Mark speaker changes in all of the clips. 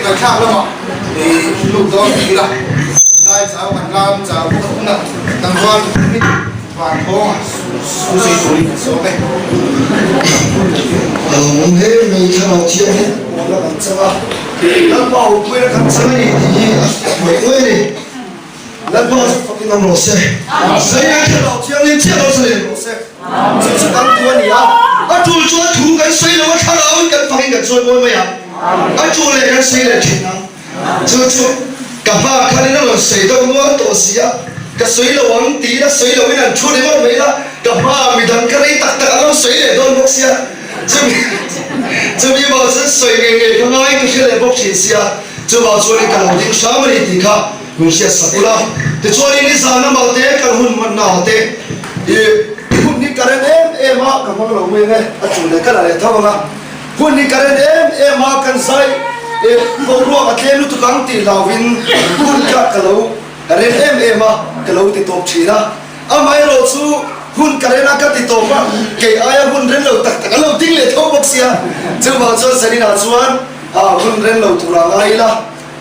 Speaker 1: Ngaihthlak lamah i lut dawn ti ila, zai chau kan lam chau bawk a hunah tlangval mit van thawngah su sei turin kan sawm e.
Speaker 2: Lawmawm hle mai thlarau thiang hi pawlna kan chang a, Lalpa awmpuina kan chang a ni tih hi a hriat mai mai a ni. Lalpa chu fakin awm rawh se. Saina thlarau thianghlim chiah lo zalen rawh se. Chu chu kan tu a ni a, a tul chuan thu kan sawi lo a, thlarauin kan fakin kan chawi mawi mai ang. A tul leh kan sawi leh thin ang. Chu chu ka hma khanin a rawn sawi deuh nual tawh si a, ka sawi lo ang tiin a sawi loin an thu ringawt mai la, ka hmaah midang ka rei tak tak an lo sawi leh dawn bawk sia. Chumi chumi vang chuan sawi ngei ngei ka ngai ka hria leh bawk thin sia, chuvang chuanin ka lo ding hram a ni tih kha Min hriat sak ula, tichuanin i zan amah te kan hun hmanna ah te i hun hi ka ren em em a, ka hmang lo mai ang e, a chu leh ka la leh tho ang a, hun hi ka ren em em a, kan zai i boruak a tlem lutuk ang tih hlauvin hun kha ka lo ren em em a, ka lo ti tawp thin a, amaherawh chu hun ka ren a ka ti tawp a, kei aia hun ren lo tak tak an lo ding leh tho bawk sia, chuvang chuan zaninah chuan hun ren lo tur ah ngai ila.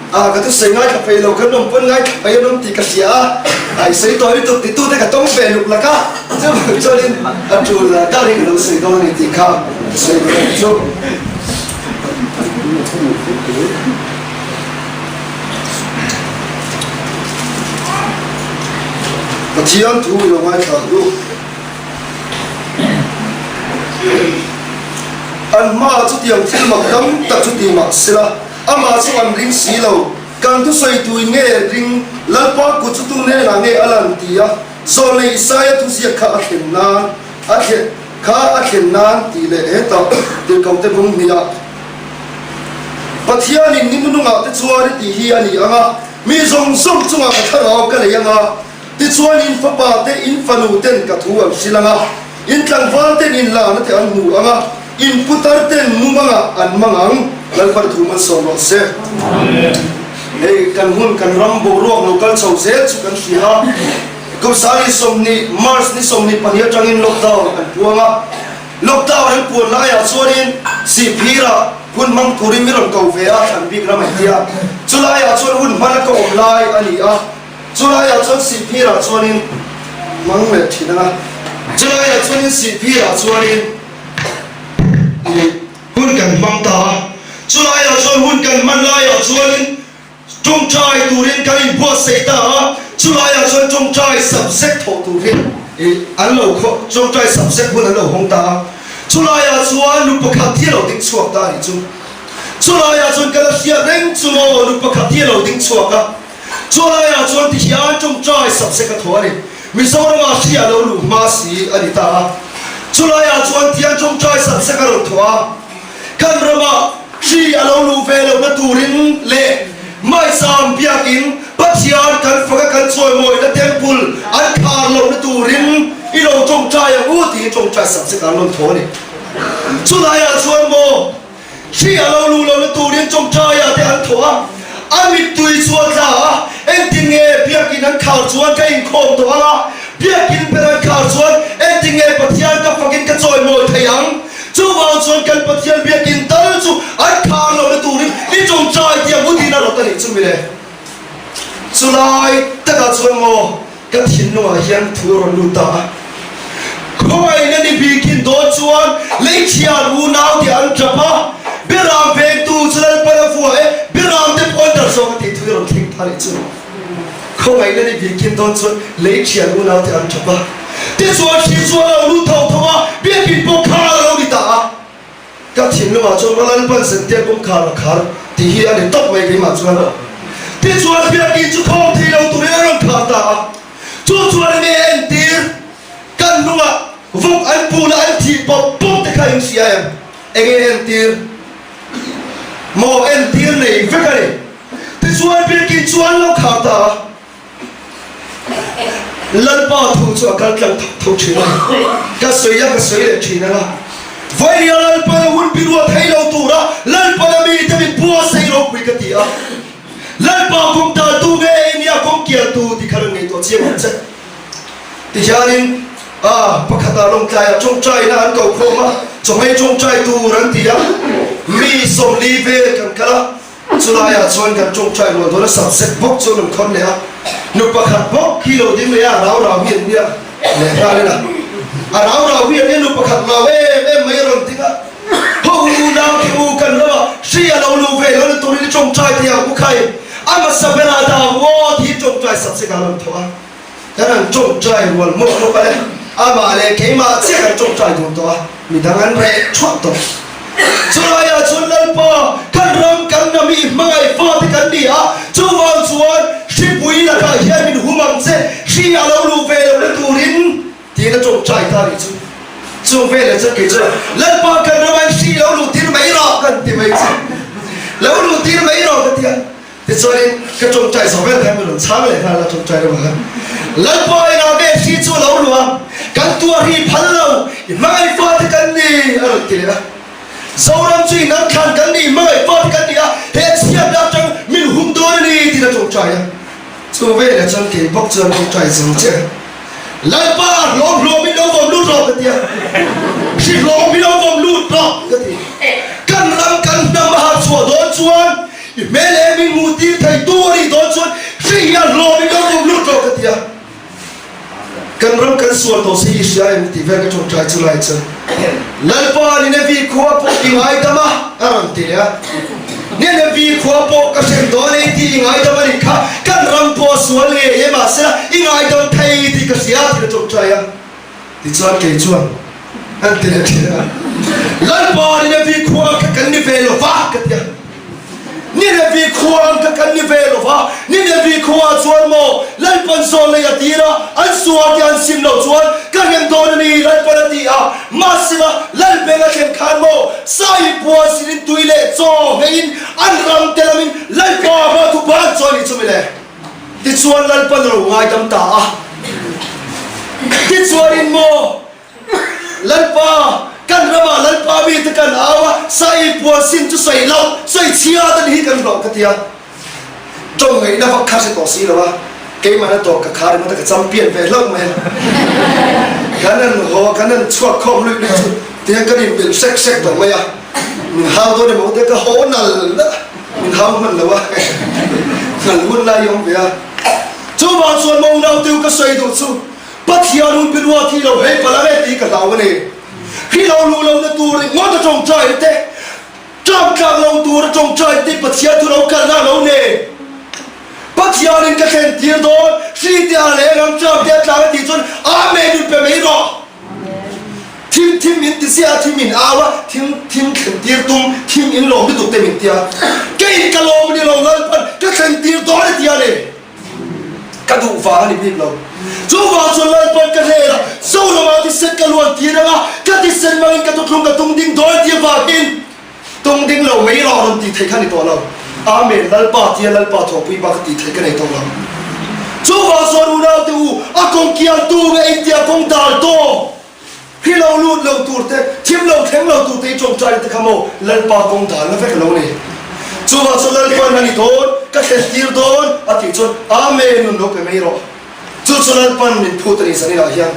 Speaker 2: A ka thusawi ngaithla peih lo, kan awm pawn ngaithla peih an awm tih ka hria a, a i sawi tawi lutuk titute ka tawng ve luk lak a, chuvang chuanin a tul dar hi ka lo sawi dawn a ni tih kha ka sawi duh a ni chu. Pathian thu i lo ngaithla ang u. An hmaah chutiang thil mak tam tak chu ti mah sela, Amah chu an ring si lo. Kan thusawi tuin nge ring? Lalpa kut chu tu hnenah nge a lan? ti a Zawlnei Isaia thuziak kha a thlen nan a thlen kha a thlen nan tih leh hetah tirhkohte bung hnih-ah Pathianin ni nunungah te chuan i tih hi a ni ang a, mi zawng zawng chungah ka thlarau ka lei ang a, tichuan in fapa te in fanu ten ka thu an hrilh ang a, in tlangval ten in lana te an hmu ang a, In putar ten mumangah an mang ang, Lalpa thu malsawm rawh se. Hei kan hun kan ram boruak lo kal chho zel chu kan hria a, kum sari 20 March ni 22 atangin lockdown an puang a, lockdown an puan laiah chuanin Sihphirah hun hmang turin mi rawn ko ve a, thlan bik ram an tia, chulaiah chuan hun hman a ka awm lai a ni a, chulaiah chuan Sihphirah chuanin hmang leh thin ang a, chulaiah chuanin Sihphirah chuanin. Hun kan hmang ta a, chulaiah chuan hun kan hman laiah chuanin tawngtai turin kan inbuatsaih ta a, chulaiah chuan tawngtai subject thawh turin an lo tawngtai subject hun an lo hawng ta a, chulaiah chuan nu pakhat hi a lo ding chhuak ta a nih chu. Chulaiah chuan ka la hriat reng chu maw nu pakhat hi a lo ding chhuak a, chulaiah chuan tihian tawngtai subject a thawh a ni. Mizoramah hri a lo luh hma si a ni ta a, chulaiah chuan Thian Tawngtai Satsang a rawn thawh a, kan ramah hri a lo luh ve lohna turin leh Maisam biakin Pathian kan faka kan chawimawina temple an khar lohna turin i lo tawngtai ang u tiin Tawngtai Satsang an rawn thawh a ni. Chulaiah chuan maw Hri a lo luh lohna turin tawngtaiah te an thawh a, a mittui chu a tla a, engtin nge biakin an khar chuan ka inkhawm tawh ang a, biakin ber an khar chuan engtin nge Pathian ka fakin ka chawimawi thei ang? Chuvang chuan kan Pathian biakin tal chu an khar lohna turin i tawngtai tih a hmutin a rawt a nih chu mile. Chulai takah chuan maw ka thinlungah hian thu a rawn lut ta a. Khawngaihna ni bikin dawn chuan leithian unau te an tap a, Biram vengtu chu Lalpan a vua e, Biram te pawh an dar zawk a tih thu i rawn thleng ta leh chu. Khawngaihna ni bikin dawn chuan leithian unau te an tap a, tichuan hri chu a lo lut tho tho a, biakin pawh khar a lo ni ta a. Ka thinlungah chuan va Lalpan Zential kawngkhar a khar tih hi a ni tawp mai keimah chuan. Tichuan Biakinn chu khawm thei lo turin a rawn khar ta a. Chu chuan enge entir? Kan hnungah vawk an puna an thih pawp pawp te kha in hria em? Enge entir? Maw entir nei vek a ni. Tichuan Biakinn chu an lo khar ta a. Lalpa thu chu a kal tlang thak tho thin a, ka sawi a ka sawi leh thin ang a. Vairia Lalpana hun bi ruah thei lo tura Lalpana mite min pua sei ropui ka ti a. Lalpa kawng tal tu nge i nia kawng kial tu ti kha rawn ngaihtuah chiang ang che. Tihianin a pakhatah lawngtlaiah tawngtaina an ko khawm a, chawhmei tawngtai tur an ti a, mi 40 vel kan kal a. Chulaiah chuan kan ṭawngṭai rual dawn a, subject bawk chu an rawn khawn leh a, nu pakhat bawk hi lo ding leh a, rau rau hi an nia leh nghal in a, a rau rau hi an nia nu pakhat rau em em mai a rawn ding a, Ho u nau te u kan ramah hri a lo luh ve lo na turin i ṭawngṭai thei ang u khai, a hmasa berah dah ang u aw tiin ṭawngṭai subject ah a rawn thawh a. Kan han ṭawngṭai rual mawp mawp a le, amah leh keimah chiah kan ṭawngṭai dun tawh a, midang an reh ṭhuah tawh. Chulaiah chuan Lalpa, kan ram kan hnam hi hmangaih fate kan ni a, chuvang chuan hripui lakah hian min hum ang che, hri a lo luh ve lohna turin tiin a ṭawngṭai ta a nih chu. Chung veleh chuan kei chuan, Lalpa, kan ramah hian hri lo luh tir mai rawh kan ti mai chu. Lo luh tir mai rawh ka ti a. Tichuanin ka ṭawngṭai zawh vel khan min rawn chhang leh nghal a, ṭawngṭai ramah khan Lalpa inah nge hri chu a lo luh a, kan tuah hri phal lo, i hmangaih fate kan ni a rawn ti leh a. Zoram chu i nang thlan kan ni, i hmangaih fate kan ni a, he chhiatna aṭang min hum dawn a ni tiin a ṭawngṭai a. Chu veleh chuan kei bawk chuan ṭawngṭai zo che a, Lalpa hlawm hlawm in lo vawm lut rawh ka ti a, hri hlawm hi lo vawm lut rawh ka ti. Kan ram kan hnam a harh chhuah dawn chuan I hmel em min hmuh tir thei tu a nih dawn chuan hri hi a hlawm in lo vawm lut rawh ka ti a. Kan ram kan sual tawh si i hria em tih vel ka tawngtai chu lai chuan Lalpa Ninevi khua pawh i ngaidam a a rawn ti leh a. Ninevi khua pawh ka hrem dawn e tih i ngaidam a nih kha kan ram pawh a sual ngei e mahsela i ngaidam thei tih ka hria tih ka tawngtai a. Tichuan kei chuan an ti leh thin a, Lalpa Ninevi khua kha kan ni ve lo va ka ti a. Ninevi khua ang kha kan ni ve lo va, Ninevi khua chuan maw Lalpan zawn lei a tir a, an sual te an sim loh chuan ka hrem dawn a ni Lalpan a ti a, mahsela Lalbeng a thlen khan maw Sai puan sinin tui leh chaw ngeiin an ram te lamin Lalpa hma thu ban chuan ni chumi le. Tichuan Lalpan a lo ngaidam ta a. Tichuanin maw Lalpa, kan ramah Lalpa mite kan au a, sai puan sin chu sawi loh, sawi chhia te ni hi kan hlawh ka ti a. Tawng ngaihna vak kha hre tawh si lo a, keimahna tawk ka khar ringawt a, ka champion ve hlauh mai a. Kan han haw, kan han chhuak khawm luih luih chu tihian kan inbelh hrek hrek tawh mai a, min hau dawn emaw te ka haw nal nal a. Min hau hman lo a, hngal hun lai i awm ve a. Chuvang chuan mo nauteu ka sawi duh chu Pathian hun biruat hi lo hei palh ang e tih ka hlau a ni. Hi lo luh lohna tur ringawt a tawngtai te, tlang tlak lo tur a tawngtai te Pathian thu lo kalna a lo nei. Pathianin ka thlen tir dawn, hri te a leng ang tlang te a tlang a tih chuan Amen in pe mai rawh. Thim thim in ti ziah a, thim in au a, thim thim thlen tir tum, thim in lawm lutuk te min ti a. Kei ka lawm a ni lo Lalpan ka thlen tir dawn a ti a ni. Ka duh vang a ni bik lo. Chuvang chuan Lalpan ka hel a, Zoramah thisen ka luan tir ang a, ka thisen hmangin ka thuthlung ka tung ding dawn a ti avangin tung ding lo mai rawh rawn tih theih kha a ni tawh lo. Amen, Lalpa tia Lalpa thawhpui bak a tih theih ka nei tawh lo. Chuvang chuan unaute u, a kawng kian tu nge intia kawng dal tawh? Hi lo lut lo tur te, thim lo thleng lo tur te i tawngtai te kha maw Lalpa kawng dan na vek a lo ni. Chuvang chuan Lalpa in a ni dawn, ka thlen tir dawn a tih chuan Amen nun lo pe mai rawh. Chu chu Lalpan min phut a ni zaninah hian.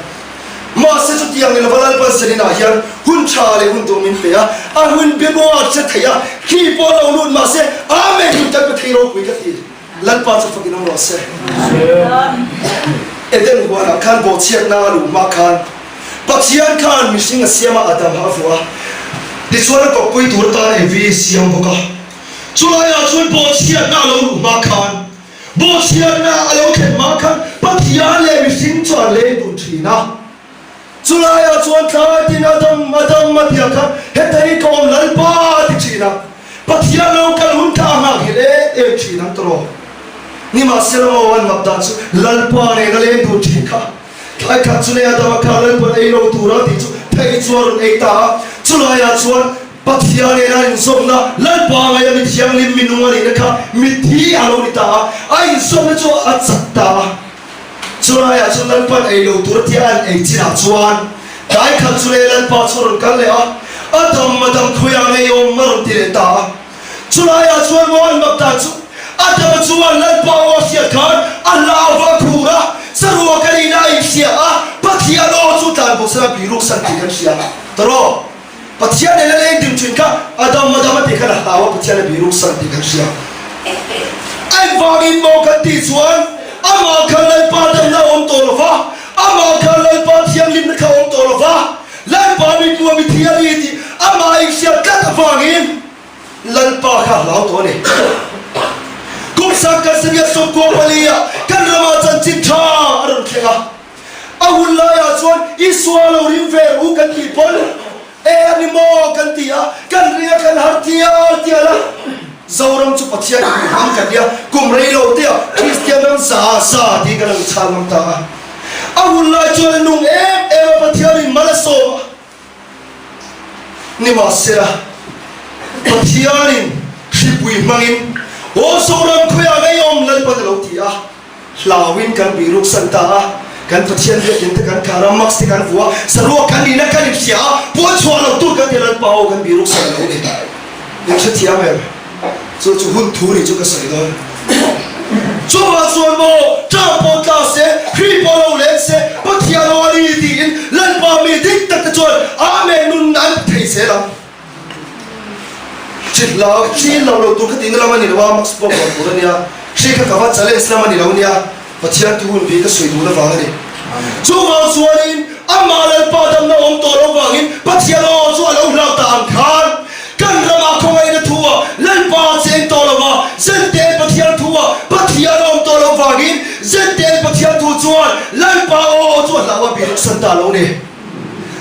Speaker 2: Mahse chutiang ni lova Lalpan zaninah hian hun tha leh hun duh min pe a, a hun biabuah a che thei a, khi pawh lo lut mahse Amen nun kan pe thei ropui ka ti. Lalpa chu fakin awm rawh se. Eden huanah khan bawhchhiatna a luh hma khan Pathian khan mihring a siam a, Adam a vuah a, tichuan a kawppui tur atan Evi a siam bawk a. Chulaiah chuan bawhchhiatna a lo luh hma khan, bawhchhiatna a lo thlen hma khan Pathian leh mihring chu an leng dun thin a. Chulaiah chuan tlai tin Adam, Adam a tia kha heta hi ka awm Lalpa a ti thin a, Pathian lo kal hun kha a nghak hel em em thin ang tawh. Nimahsela maw an mak dan chu Lalpa nen a leng dun thin kha. Tlai khat chu nei Adama kha Lalpa'n ei lo tur a tih chu thei chu a rawn ei ta a, chulaiah chuan Pathian nen a inzawmna Lalpa ngaia mi thianghlim mi nung a nihna kha mitthi a lo ni ta a, a inzawmna chu a chak ta a. Chulaiah chuan Lalpa'n ei lo tur a tia an ei chinah chuan tlai khat chu leh Lalpa chu a rawn kal leh a, a dam a dam khawiah ngei awm a rawn ti leh ta a. Chulaiah chuan maw an mak dan chu a dama chuan Lalpa aw a hriat khan a hlau va khur a, saruak a nihna a inhria a, Pathian aw chu tlan bawk sela biruk san tih kan hria tawh. Pathian nen a leng ding thin kha a dam a dam a tih khan a hlau a, Pathian a biruk san tih kan hria. Engvangin maw kan tih chuan amah khan Lalpa damna a awm tawh lo va, amah khan Lalpa thianghlimna kha a awm tawh lo va, Lalpa mitmu a mithi a ni tih amah a inhriat tlat avangin Lalpa kha a hlau tawh a ni. Kum sangkhat sariat sawmkua pali ah kan ramah chanchin tha a rawn thleng a. A hun laiah chuan Isua lo ring ve u kan tih pawn e a ni maw kan ti a, kan ring a kan har tial tial a. Zoram chu Pathian in hmang kan nia, kum rei lo te ah Kristian ram za za tiin kan lo chhal ngam ta a. A hun lai chuan a nung em em a Pathian in mal a sawm a. Nimahsela, Pathianin hripui hmangin Aw Zoram khawiah ngei awm Lalpan a lo ti a, hlauin kan bih ruksan ta a, kan Pathian biakinn te kan khar a, mask te kan vuah a, saruak kan nihna kan inhria a, puan chhuah loh tur kan ti Lalpa aw kan bih ruksan lo ni. In hrethiam em? Chu chu hun thu nih chu ka sawi dawn. Chuvang chuan maw ṭang pawh tla se, hri pawh lo leng se, Pathian aw a ni tiin Lalpa mi dik tak te chuan Amen nun an ti thei zel ang. Chi hlau, hri lo lo tur ka tihna lam a ni lo a, max pawh buai tur a nia, hri kha ka va challenge lam a ni lo nia, Pathian thu hun bi ka sawi duhna vang a ni. Chuvang chuanin amah Lalpa damna awm tawh lo vangin Pathian aw chu a lo hlau ta ang khan kan ramah khawngaihna thu ah Lalpa a cheng tawh lo va, Zentel Pathian thu ah Pathian a awm tawh lo vangin Zentel Pathian thu chuan Lalpa aw chu a hlau a biruksan ta lo ni.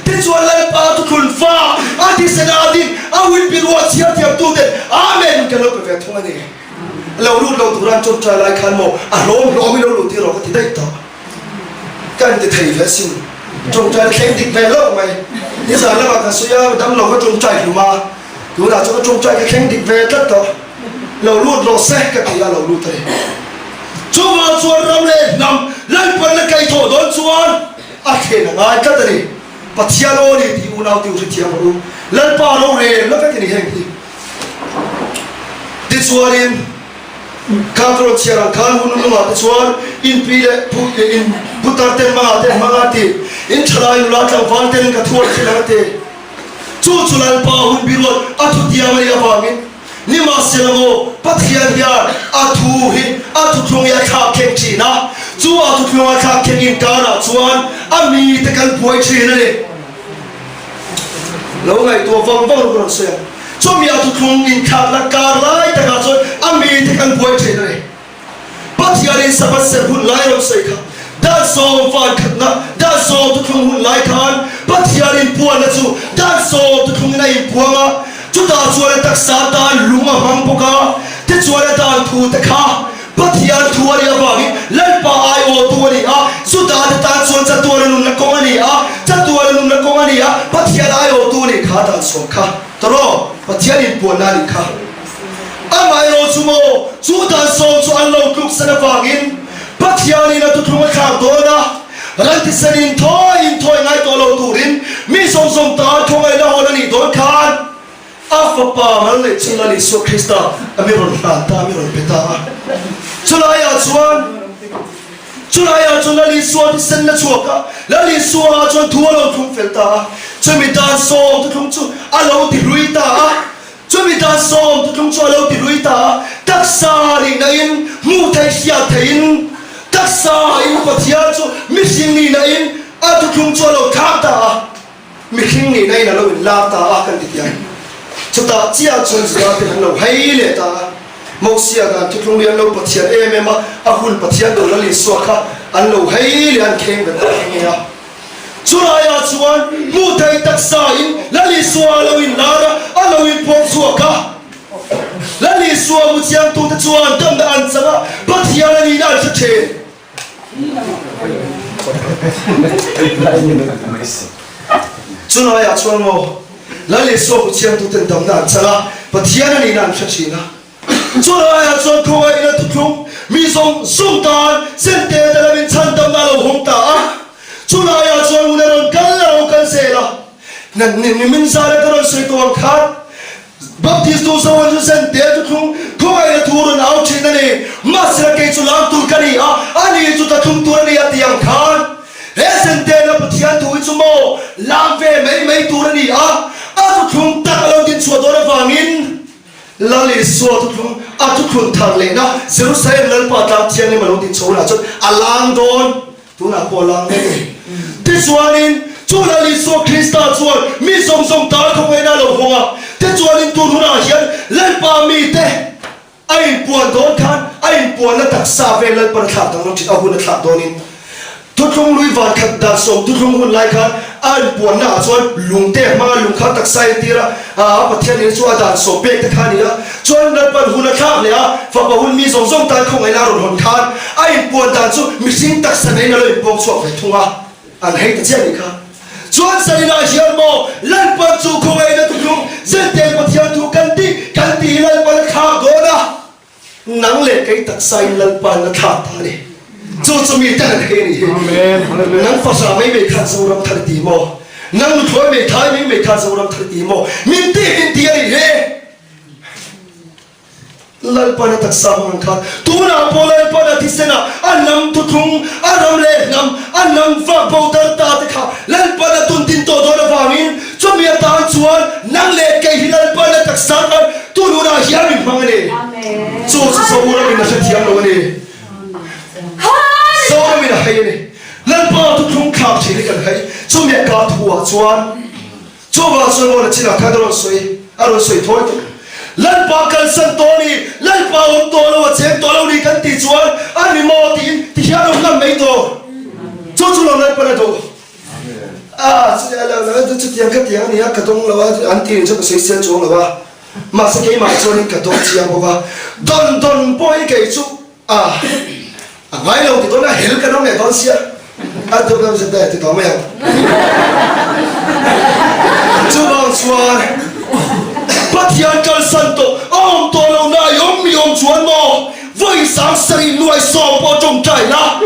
Speaker 2: Tichuan Lalpa thuthlun fa a thisen a din a huinpiruah chhiarthiamtuten Amen kan lo pe ve thung a ni. Lo lut lo tura an chawmchai lai khan maw a hlawm hlawm i lo lut hi rawh ka ti daih tawh. Ka inti thei ve asin. Chawmchai na thleng dik ve loh mai. Nizan lamah ka sawi a, dam lo ka chawmchai hlum a, tunah chuan ka chawmchai ka thleng dik ve tlat tawh. Lo lut rawh se ka ti a, lo lut a ni. Chuvang chuan ram leh hnam Lalpan la kaihthawh dawn chuan a thlen a ngai tlat a ni. Pathian aw ni tih unau te u hrethiam rawh u. Lalpa rorel la vek a ni heng hi. Tichuanin, kha ka rawn chhiar ang khan hun lungah te chuan in pi leh pu in putar ten mangah te hmang a ti, in thalai nula tlangval ten ka thuar thin ang a ti. Chu chu Lalpa hun biruat a thutiam a nih avangin nimahsela maw Pathian hian a thu hi a thuthlung hi a thlak thleng thin a, chu a thuthlung a thlak thleng inkarah chuan a mite kan buai thin a ni. Lo ngaihtuah vang vang rawh ka rawn sawi ang. Chumi a thuthlung inthlakna kar lai takah chuan a mite kan buai thin a ni. Pathianin Sabbath serh hun lai rawn sawi kha dan sawm van khatna, dan sawm thuthlung hun lai khan Pathianin puanna chu dan sawm thuthlungin a inpuang a, chutah chuan a taksa tan lung a hmang bawk a, tichuan a dan thu te kha Pathian thu a nih avangin Lalpa aiawhtu a ni a, Judate tan chuan chatuana nunna kawng a ni a, chatuana nunna kawng a ni a, Pathian aiawhtu a nih kha dan sawm kha tawraw Pathian inpuanna a nih kha. Amaherawh chu maw, chu dan sawm chu an lo tluksan avangin Pathianin a thuthlung a thlak dawn a, ran thisen inthawi inthawi ngai tawh lo turin mi zawng zawng tan khawngaihna hawn a nih dawn khan, A fapa mal leh chu Lal Isua Krista a mi rawn hlan ta, a mi rawn pe ta a. Chulaiah chuan, chulaiah chuan Lal Isua thisen la chhuak a, Lal Isua chuan thu a lo thlung fel ta a, chumi dan sawm thuthlung chu a lo ti hlui ta a, chumi dan sawm thuthlung chu a lo ti hlui ta a, taksa nihna in, hmuh theih hriat theihin, taksa in Pathian chu mihring nihna in a thuthlung chu a lo thlak ta a. Mihring nihna in a lo inlar ta a kan ti tiang. Chutah chiah chuan Juda ten an lo hei leh ta a. Mosia dan thuthlung hi an lo Pathian em em a, a hun Pathian do Lal Isua kha an lo hei leh an kheng ve ta nghe nghe a. Chulaiah chuan hmuh theih taksa in Lal Isua a lo inlar a, a lo inpuang chhuak a. Lal Isua mu chiangtute chuan damna an chang a, Pathian a nihna an hre thin. Chulaiah chuan maw Lal Isua hmu chiangtuten damna an chal a, Pathian a nihna an hre thin a. Chulaiah chuan khawngaihna thuthlung mi zawng zawng tan sente te lamin chhandamna a lo hawng ta a. Chulaiah chuan hun a rawn kal a lo kal zel a. Nimin zana ka rawn sawi tawh ang khan, Baptist tu Zoan chu zen te chu thlung khawngaihna thu rawn au thin a ni. Mahsela kei chu lam tur ka ni a, ani chu ta thlung tur a ni a ti ang khan he zen te na Pathian thu hi chu maw lam ve mai mai tur a ni a, a thuthlung tak a lo din chhuah dawn avangin Lal Isua thuthlung. A thuthlun thar lehna Jerusalem Lalpa tlang thianghlim a lo tih chho hunah chuan a lang dawn. Tunah pawh a lang mek a ni. Tichuanin, chu Lal Isua Krista chuan mi zawng zawng tan khawngaihna a lo hawng a. Tichuanin tun hunah hian Lalpa mite a inpuan dawn khan a inpuanna taksa vel Lalpan a thlak danglam thin a hun a thlak dawnin Thuthlung lui van khat dan sawm thuthlung hun lai khan a inpuanna ah chuan lungte a hmang a, lung kha taksa a entir a, a Pathian in chu a dan sawm pek te kha a ni a, chuan Lalpan hun a thlak leh a, fapa hun mi zawng zawng tan khawngaihna a rawn hawn khan a inpuan dan chu mihring taksa neiin a lo inpuang chhuak ve thung a, an hei ta chiah a nih kha. Chuan Zainah hian maw Lalpan chu khawngaihna thuthlung Zentail Pathian thu kan tih kan tih hi Lalpan a thlak dawn a, Nang leh kei taksa in Lalpa na thlak ta a ni. Chu chu mi te han hei a nih hi. Nang fahrah mai mai khan Zoram thar i ti maw? Nang nuthlawi mai thai mai mai khan Zoram thar i ti maw? Min ti min ti a nih hi. Lalpa na taksa hmang ang khan tunah pawh Lalpa na thisen ah a hnam thuthlung, a ram leh hnam, a hnam vak bo dar ta te kha Lalpa na tun din tawh dawn avangin chumi atan chuan nang leh kei hi Lalpa na taksa khan Tun hunah hian min hmang a ni. Chu chu Zoramin a hrethiam lo a ni. Zoramin a hei a ni. Lalpa thuthlung thlak thin hi kan hei. Chumi a ka thu ah chuan chuvang chuan maw nachinah khan a rawn sawi a rawn sawi thawi tawh. Lalpa kalsan tawh a ni, Lalpa awm tawh lo, a cheng tawh lo ni kan tih chuan a ni maw tiin ti hian awm ngam mai tawh. Chu chu lo Lalpan a duh. A chutiang ka tiang a ni a, ka dawng lo a, an tih chu ka sawi sel chuang lo a. Mahse keimah chuanin ka dawn chiang bawk a, dawn dawn pawh hi kei chu a a ngai lo ti dawn a, hel kan awm leh dawn sia, a deuh deuh zet daih a ti tawh mai ang. Chuvang chuan Pathian kalsan tawh a awm tawh lo na i awm mi awm chuan maw vawi 7000 pawh tawngtai la,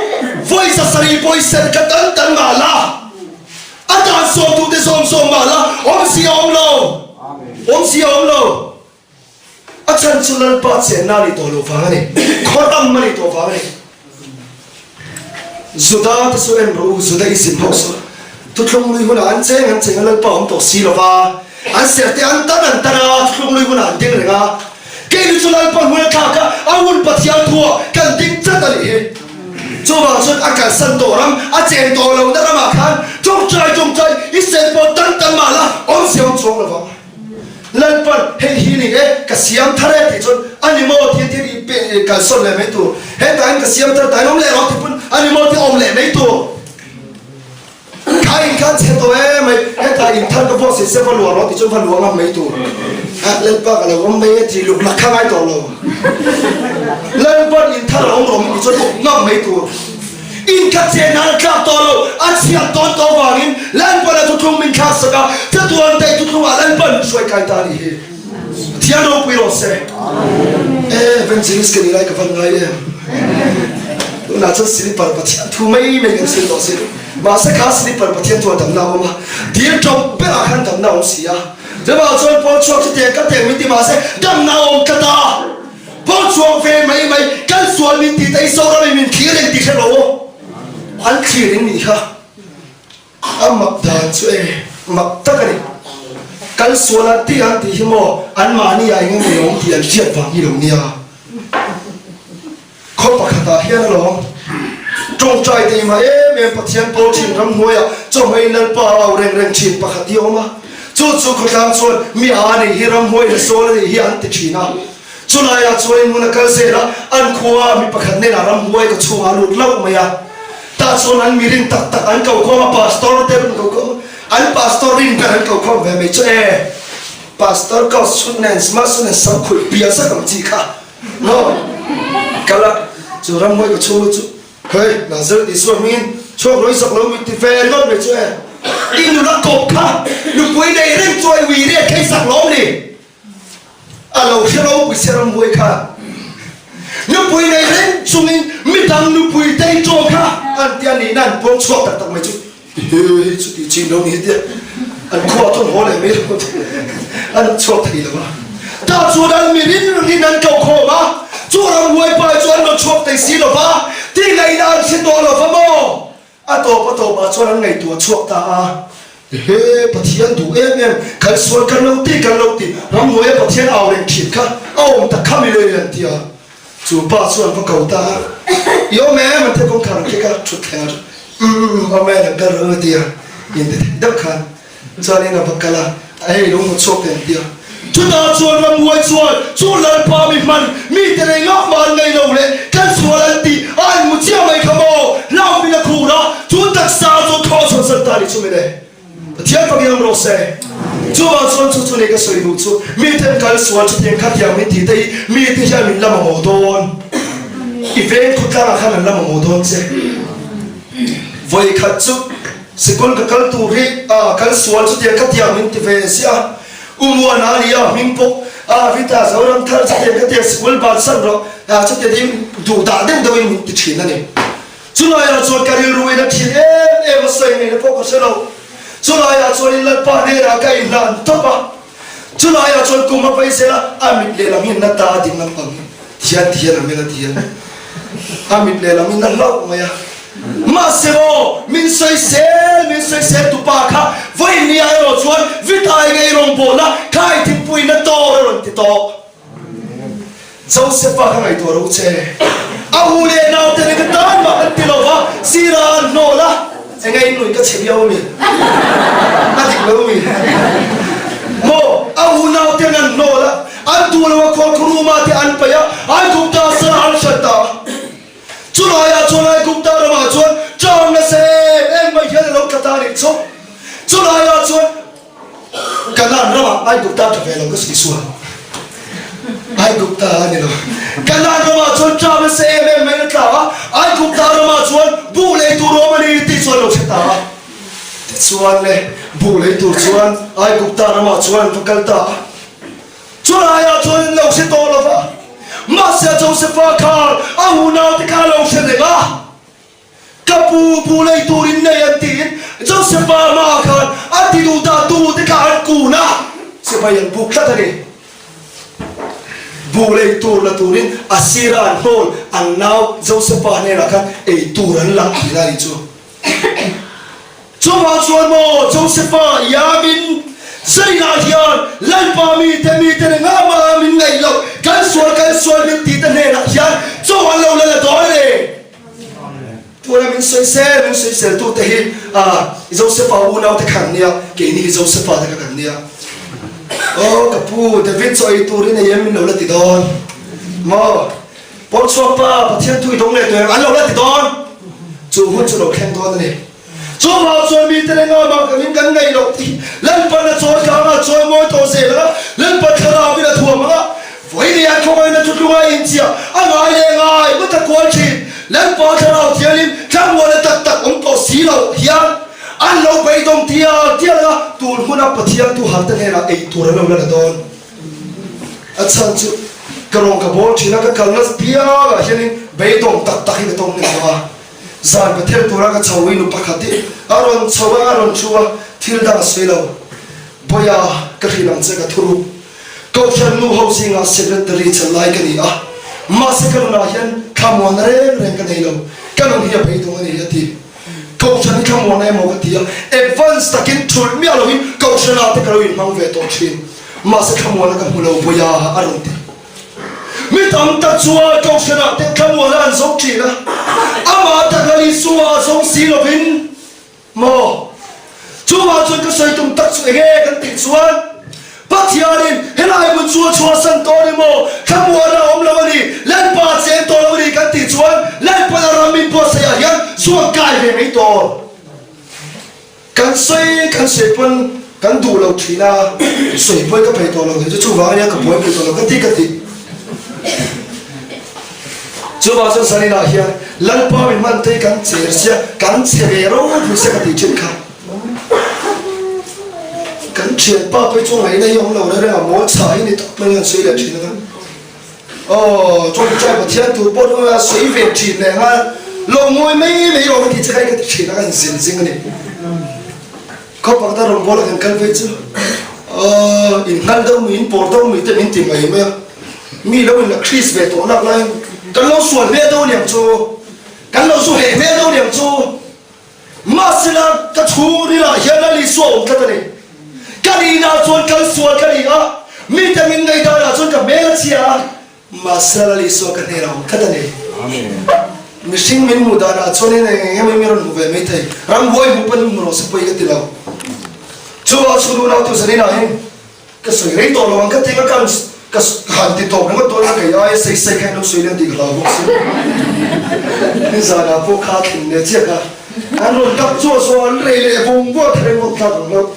Speaker 2: vawi 700 pawh i serh kha tan tan mah la, A dan sawmtute zawm zawm mah la, awmzia a awm lo. Awmzia a awm lo. A chhan chu Lalpa chenna a nih tawh loh vang a ni. Khaw ram a nih tawh vang a ni. Juda te chu en rawh u, Judaism ho chu thuthlung lui hunah an cheng an cheng a, Lalpa awm tawh si lo va. An serh te an tan an tan a, thuthlung lui hunah an ding reng a. Keini chu Lalpa hmun a thlak a, a hun Pathian thuah kan ding tlat a nih hi. Chuvang chuan a kalsan tawh ram, a chen tawh lohna ramah khan tawngtai tawngtai i sen pawh tan tan mah la, awmzia awm chuang lo vang. Lalpan hei hi ni e, ka siam thar e tih chuan a ni maw thil thil i pe kalsawn leh mai tur. Hetah hian ka siam thar tain awm leh rawh tih pawn a ni maw thil awm leh mai tur. Kha in kha chhe tawh e mai, hetah in thar ka pawh si se va luah rawh tih chuan va luah ngam mai tur. Lalpa ka lo awm mai e tih luk lak kha ngai tawh lo. Lalpan in thar a awm rawh min tih chuan awm ngam mai tur. In kha chhe nan a tlak tawh lo, a chhiat tawn tawh vangin Lalpan a thuthlung min thlak sak a, chatuan daih thuthlungah Lalpan min hruai kai ta a nih hi. Pathian ropui rawh se. E evangelist ka ni lai ka van ngai em. Tunah chuan slipper Pathian thu mai mai kan sawi tawh si. Mahse kha slipper Pathian thu a damna a awm a. Dil tawp berah khan damna a awm si a. Chuvang chuan Paul chhuak chu tiang ka tiang min ti mahse damna a awm tlat a. Paul chhuak ve mai mai kan sual min ti ta i Zoram in min thlir eng ti hre lo aw. An thlir in nih kha. A mak dan chu e, mak tak a ni. Kal sual an tih an tih hi maw anmahni ah eng emaw awm tih an hriat vang hi lo nia. Khaw pakhatah hian alawm tawngtai te imah em em Pathian pawl thin ramhnuaiah chawhmei Lalpa a au reng reng thin pakhat hi a awm a. Chu chu khawtlang chuan mi a nih hi ramhnuai la sawl a nih hi an ti thin a. Chulaiah chuan in hmun a kal zel a, an khua mi pakhat hnenah ramhuai ka chhungah a lut hlauh mai a. Tah chuan an mirin tak tak an ko khawm a, pastor te an ko khawm a, an pastor rin ber an ko khawm ve mai chu e, pastor ka chhun nen smart chhun nen sam khulh pial sak ang chi kha maw kal a, chu ramhuai ka chhung lut chu hei Nazareth Isua hmingin chhuak rawih sak lo mi ti ve ringawt mai chu e, i nula kawp kha nupui nei reng chuan ui riat kha i sak lawm ni. A lo hre ropui che ramhuai kha nupui nei reng chungin midang nupui te i ṭawng kha an tia nihna an puang chhuak tak tak mai chu he hi chuti chin lo ni hetia an khua thun haw leh mai lo an chhuak thei lo a tah chuan an mi rin rin an ko khawm a chu ramhuai pa chu an rawn chhuak thei si lo va ti ngaihna an hre tawh lo va maw A tawp a tawpah chuan an ngaihtuah chhuak ta a. Ehe, Pathian duh em em, kan sual kan lo ti kan lo ti, ramhnuaia Pathian au reng thin kha a awm tak kha mi le an ti a. Chu pa chuan va ko ta a, I awm em? An ti a, kawngkhar an kek a, thut thleng a, Umm, awm e, kan kal ru a ti a, in ti thei deuh khan. Chuanin a va kal a, a hei lo hmu chhuak teh an ti a. Chutah chuan ramhuai chuan chu Lalpa mi hman mite lei ngah mah an ngei lo leh kan sual an tih a an hmu chiah mai kha maw? Hlauhmin a khur a, chu taksa chu thaw chhuah san ta ni chu mile. Pathian fak iang rawh se. Chuvang chuan chu chu nei ka sawi duh chu miten kal sual chutiang khatiang min tih te hi mite hian min la mamawh dawn. I veng khawtlangah khan an la mamawh dawn che. Vawikhat chu Sikul ka kal tur hi a kal sual chutiang khatiang min ti ve ziah a, U Muana a ni a, hming pawh a Vita Zoram thar chutiang khatiang sikul bansan rawh a chutiang hi duh dah deuh deuhin min ti thin a ni. Chulaiah chuan ka rilru in a thin em em a sawi ngaihna pawh ka hre lo. Chulaiah chuanin Lalpa hnenah ka inhlan tawp a, Chulaiah chuan kum a vei zel a, a mit lehlam hi na ta a ding lampang hi tihian tihian a meng a tihian a mit lehlam hi na hlauh mai a. Mahse maw, min sawisel, min sawisel tupa kha vawinia erawh chuan vitai ngei rawngbawlna khai thingpuina tawr a rawn ti tawh. Joseph-a ka ngaihtuah ro che. A u leh naute nen ka tan mah an ti lo va, sira an hnawl a, enge in nuih ka chhe viau ami? A dik lo mi? Maw, a u naute an hnawl a, an duh lo a khualkhuruma te an paih a, Aigupta sala an hran ta a. Chulaiah chuan Aigupta ramah chuan ṭang nasa em em mai hian a lo tla ta a nih chu. Chulaiah chuan Kanaan ramah Aigupta tha ve lo ka sawi sual. Aigupta a ni lo. Kanaan ramah chuan ṭam nasa em em mai na tla a, Aigupta ramah chuan buh lei tur awm a ni tih chuan lo hre ta a. Tichuan le, buh lei tur chuan Aigupta ramah chuan an va kal ta a. Chulaiah chuan an lo hre tawh lo va, mahse Josefa khan a unaute kha a lo hre reng a. Ka pu pu lei turin nei an tiin Josepha hmaah khan a ti duh ta tute kha an kun a, sipai an buk tlat a ni. Buh lei tur la turin a sira an hnawl an nau Josepha hnenah khan ei tur an la tih lai chu. Chuvang chuan maw Josepha iamin zainah hian Lalpa mite mite nen ngah mah min ngaih loh kan sual kan sual min tih te hnenah hian chaw an lo la la dawn a ni. Tuna min sawisel, min sawisel tute hi Josepha unaute kha an nia, keini hi Josepha te kha kan nia. Aw ka pu, David chaw ei turin ei em min lo la ti dawn maw? Pawl chhuak pa, Pathian thu i dawng leh tawh em an lo la ti dawn? Chu hun chu lo thleng dawn a ni. Chuvang chuan mite leh ngama kan in kan ngaih loh tih Lalpan a chawi tlang a, chawi mawi tawh zel ang a, Lalpan thlarauin a thuam ang a, vawiin an khawngaihna thutlunga inchiah a ngai leh ngai ngawt a kual thin. Lalpa thlarau thiangin thlamuana tak tak awm tawh si loh hian an lo beidawng tial tial ang a, tun hmuna Pathian tu harte hnenah ei tur an lo la la dawn. A chhan chu ka rawng ka bawl thin a, ka kalna piangah hianin beidawng tak tak hi ka tawng hnem lo a. Zan ka thel tura ka chho i nu pakhat hi a rawn chho a, a rawn thu a, thil dang a sawi lo. Bawiha, ka hrilh ang che ka thuruk. Kohhran nu ho zingah secretary chan lai ka ni a, mahse ka nunah hian thlamuanna reng reng ka nei lo, ka nun hi a beidawng a ni, a ti. Kohhran hi thlamuanna emaw ka ti a, advance takin thulh miah loin kohhranah te ka lo inhmang ve tawh thin, mahse thlamuanna ka hmu lo, Bawiha, a rawn ti. Mi tam tak chuan Kohhranah te thlamuana an zawng thin a, amah tak Lal Isua a zawng si lovin maw? Chuvang chuan ka sawi tum tak chu enge kan tih chuan Pathianin helai hmun chu a chhuahsan tawh a ni maw? Thlamuana a awm lo a ni, Lalpa a cheng tawh lo a ni kan tih chuan Lalpan a ram min buatsaihah hian zuan kai ve mai tawh. Kan sawi kan sawi pawn kan duh lo thin a, sawi pawi ka peih tawh lo thei chu chuvang ania ka buai peih tawh lo ka ti ka ti. Chuvang chuan zaninah hian Lalpa min hman te hi kan cher sia, kan che ve ropui sia ka tih thin kha. Kan thianpa pawh hi chu ngaihna hi awm lo reng reng a, mawl chhah hi ni tak mai hian sawi leh thin anga. Aw, Chawngchai Pathian tur pawh chu a sawi ve thin leh nghal, lo ngawi mai mai rawh ka tih che kha i ka ti thin a, ka inzin zing a ni. Khaw pakhat a rawngbawla kan kal phei chu aw, inhnal deuh mi, inpawr deuh mi te min ti mai mai a, mi lo inla Kris ve tawh lak laiin kan lo sual hmel deuh aniang chu, kan lo zu heh hmel deuh aniang chu. Mahsela ka chhungrilah hian Lal Isua awm tlat a ni. Ka nihna chuan kal sual ka ni a, mite min ngaihdanah chuan ka hmel a chhia a, mahsela Lal Isua ka hnenah awm tlat a ni. Mihring min hmuh danah chuanin eng eng emaw min rawn hmu ve maithei, ramhuai hmuh pawn hmu rawh se pawi ka ti lo. Chuvang chu nunau tu zaninah hian Ka sawi rei tawh lo ang ka ti nga kan ka han ti tawp ringawt dawn a kei aia sei sei kha in lo sawi lem tih ka hlau bawk si. Nizanah pawh kha thleng leh chiah kha an rawn kap chuah chuah an rei leh vawng vawng a thleng vawk thlak ang hlauh.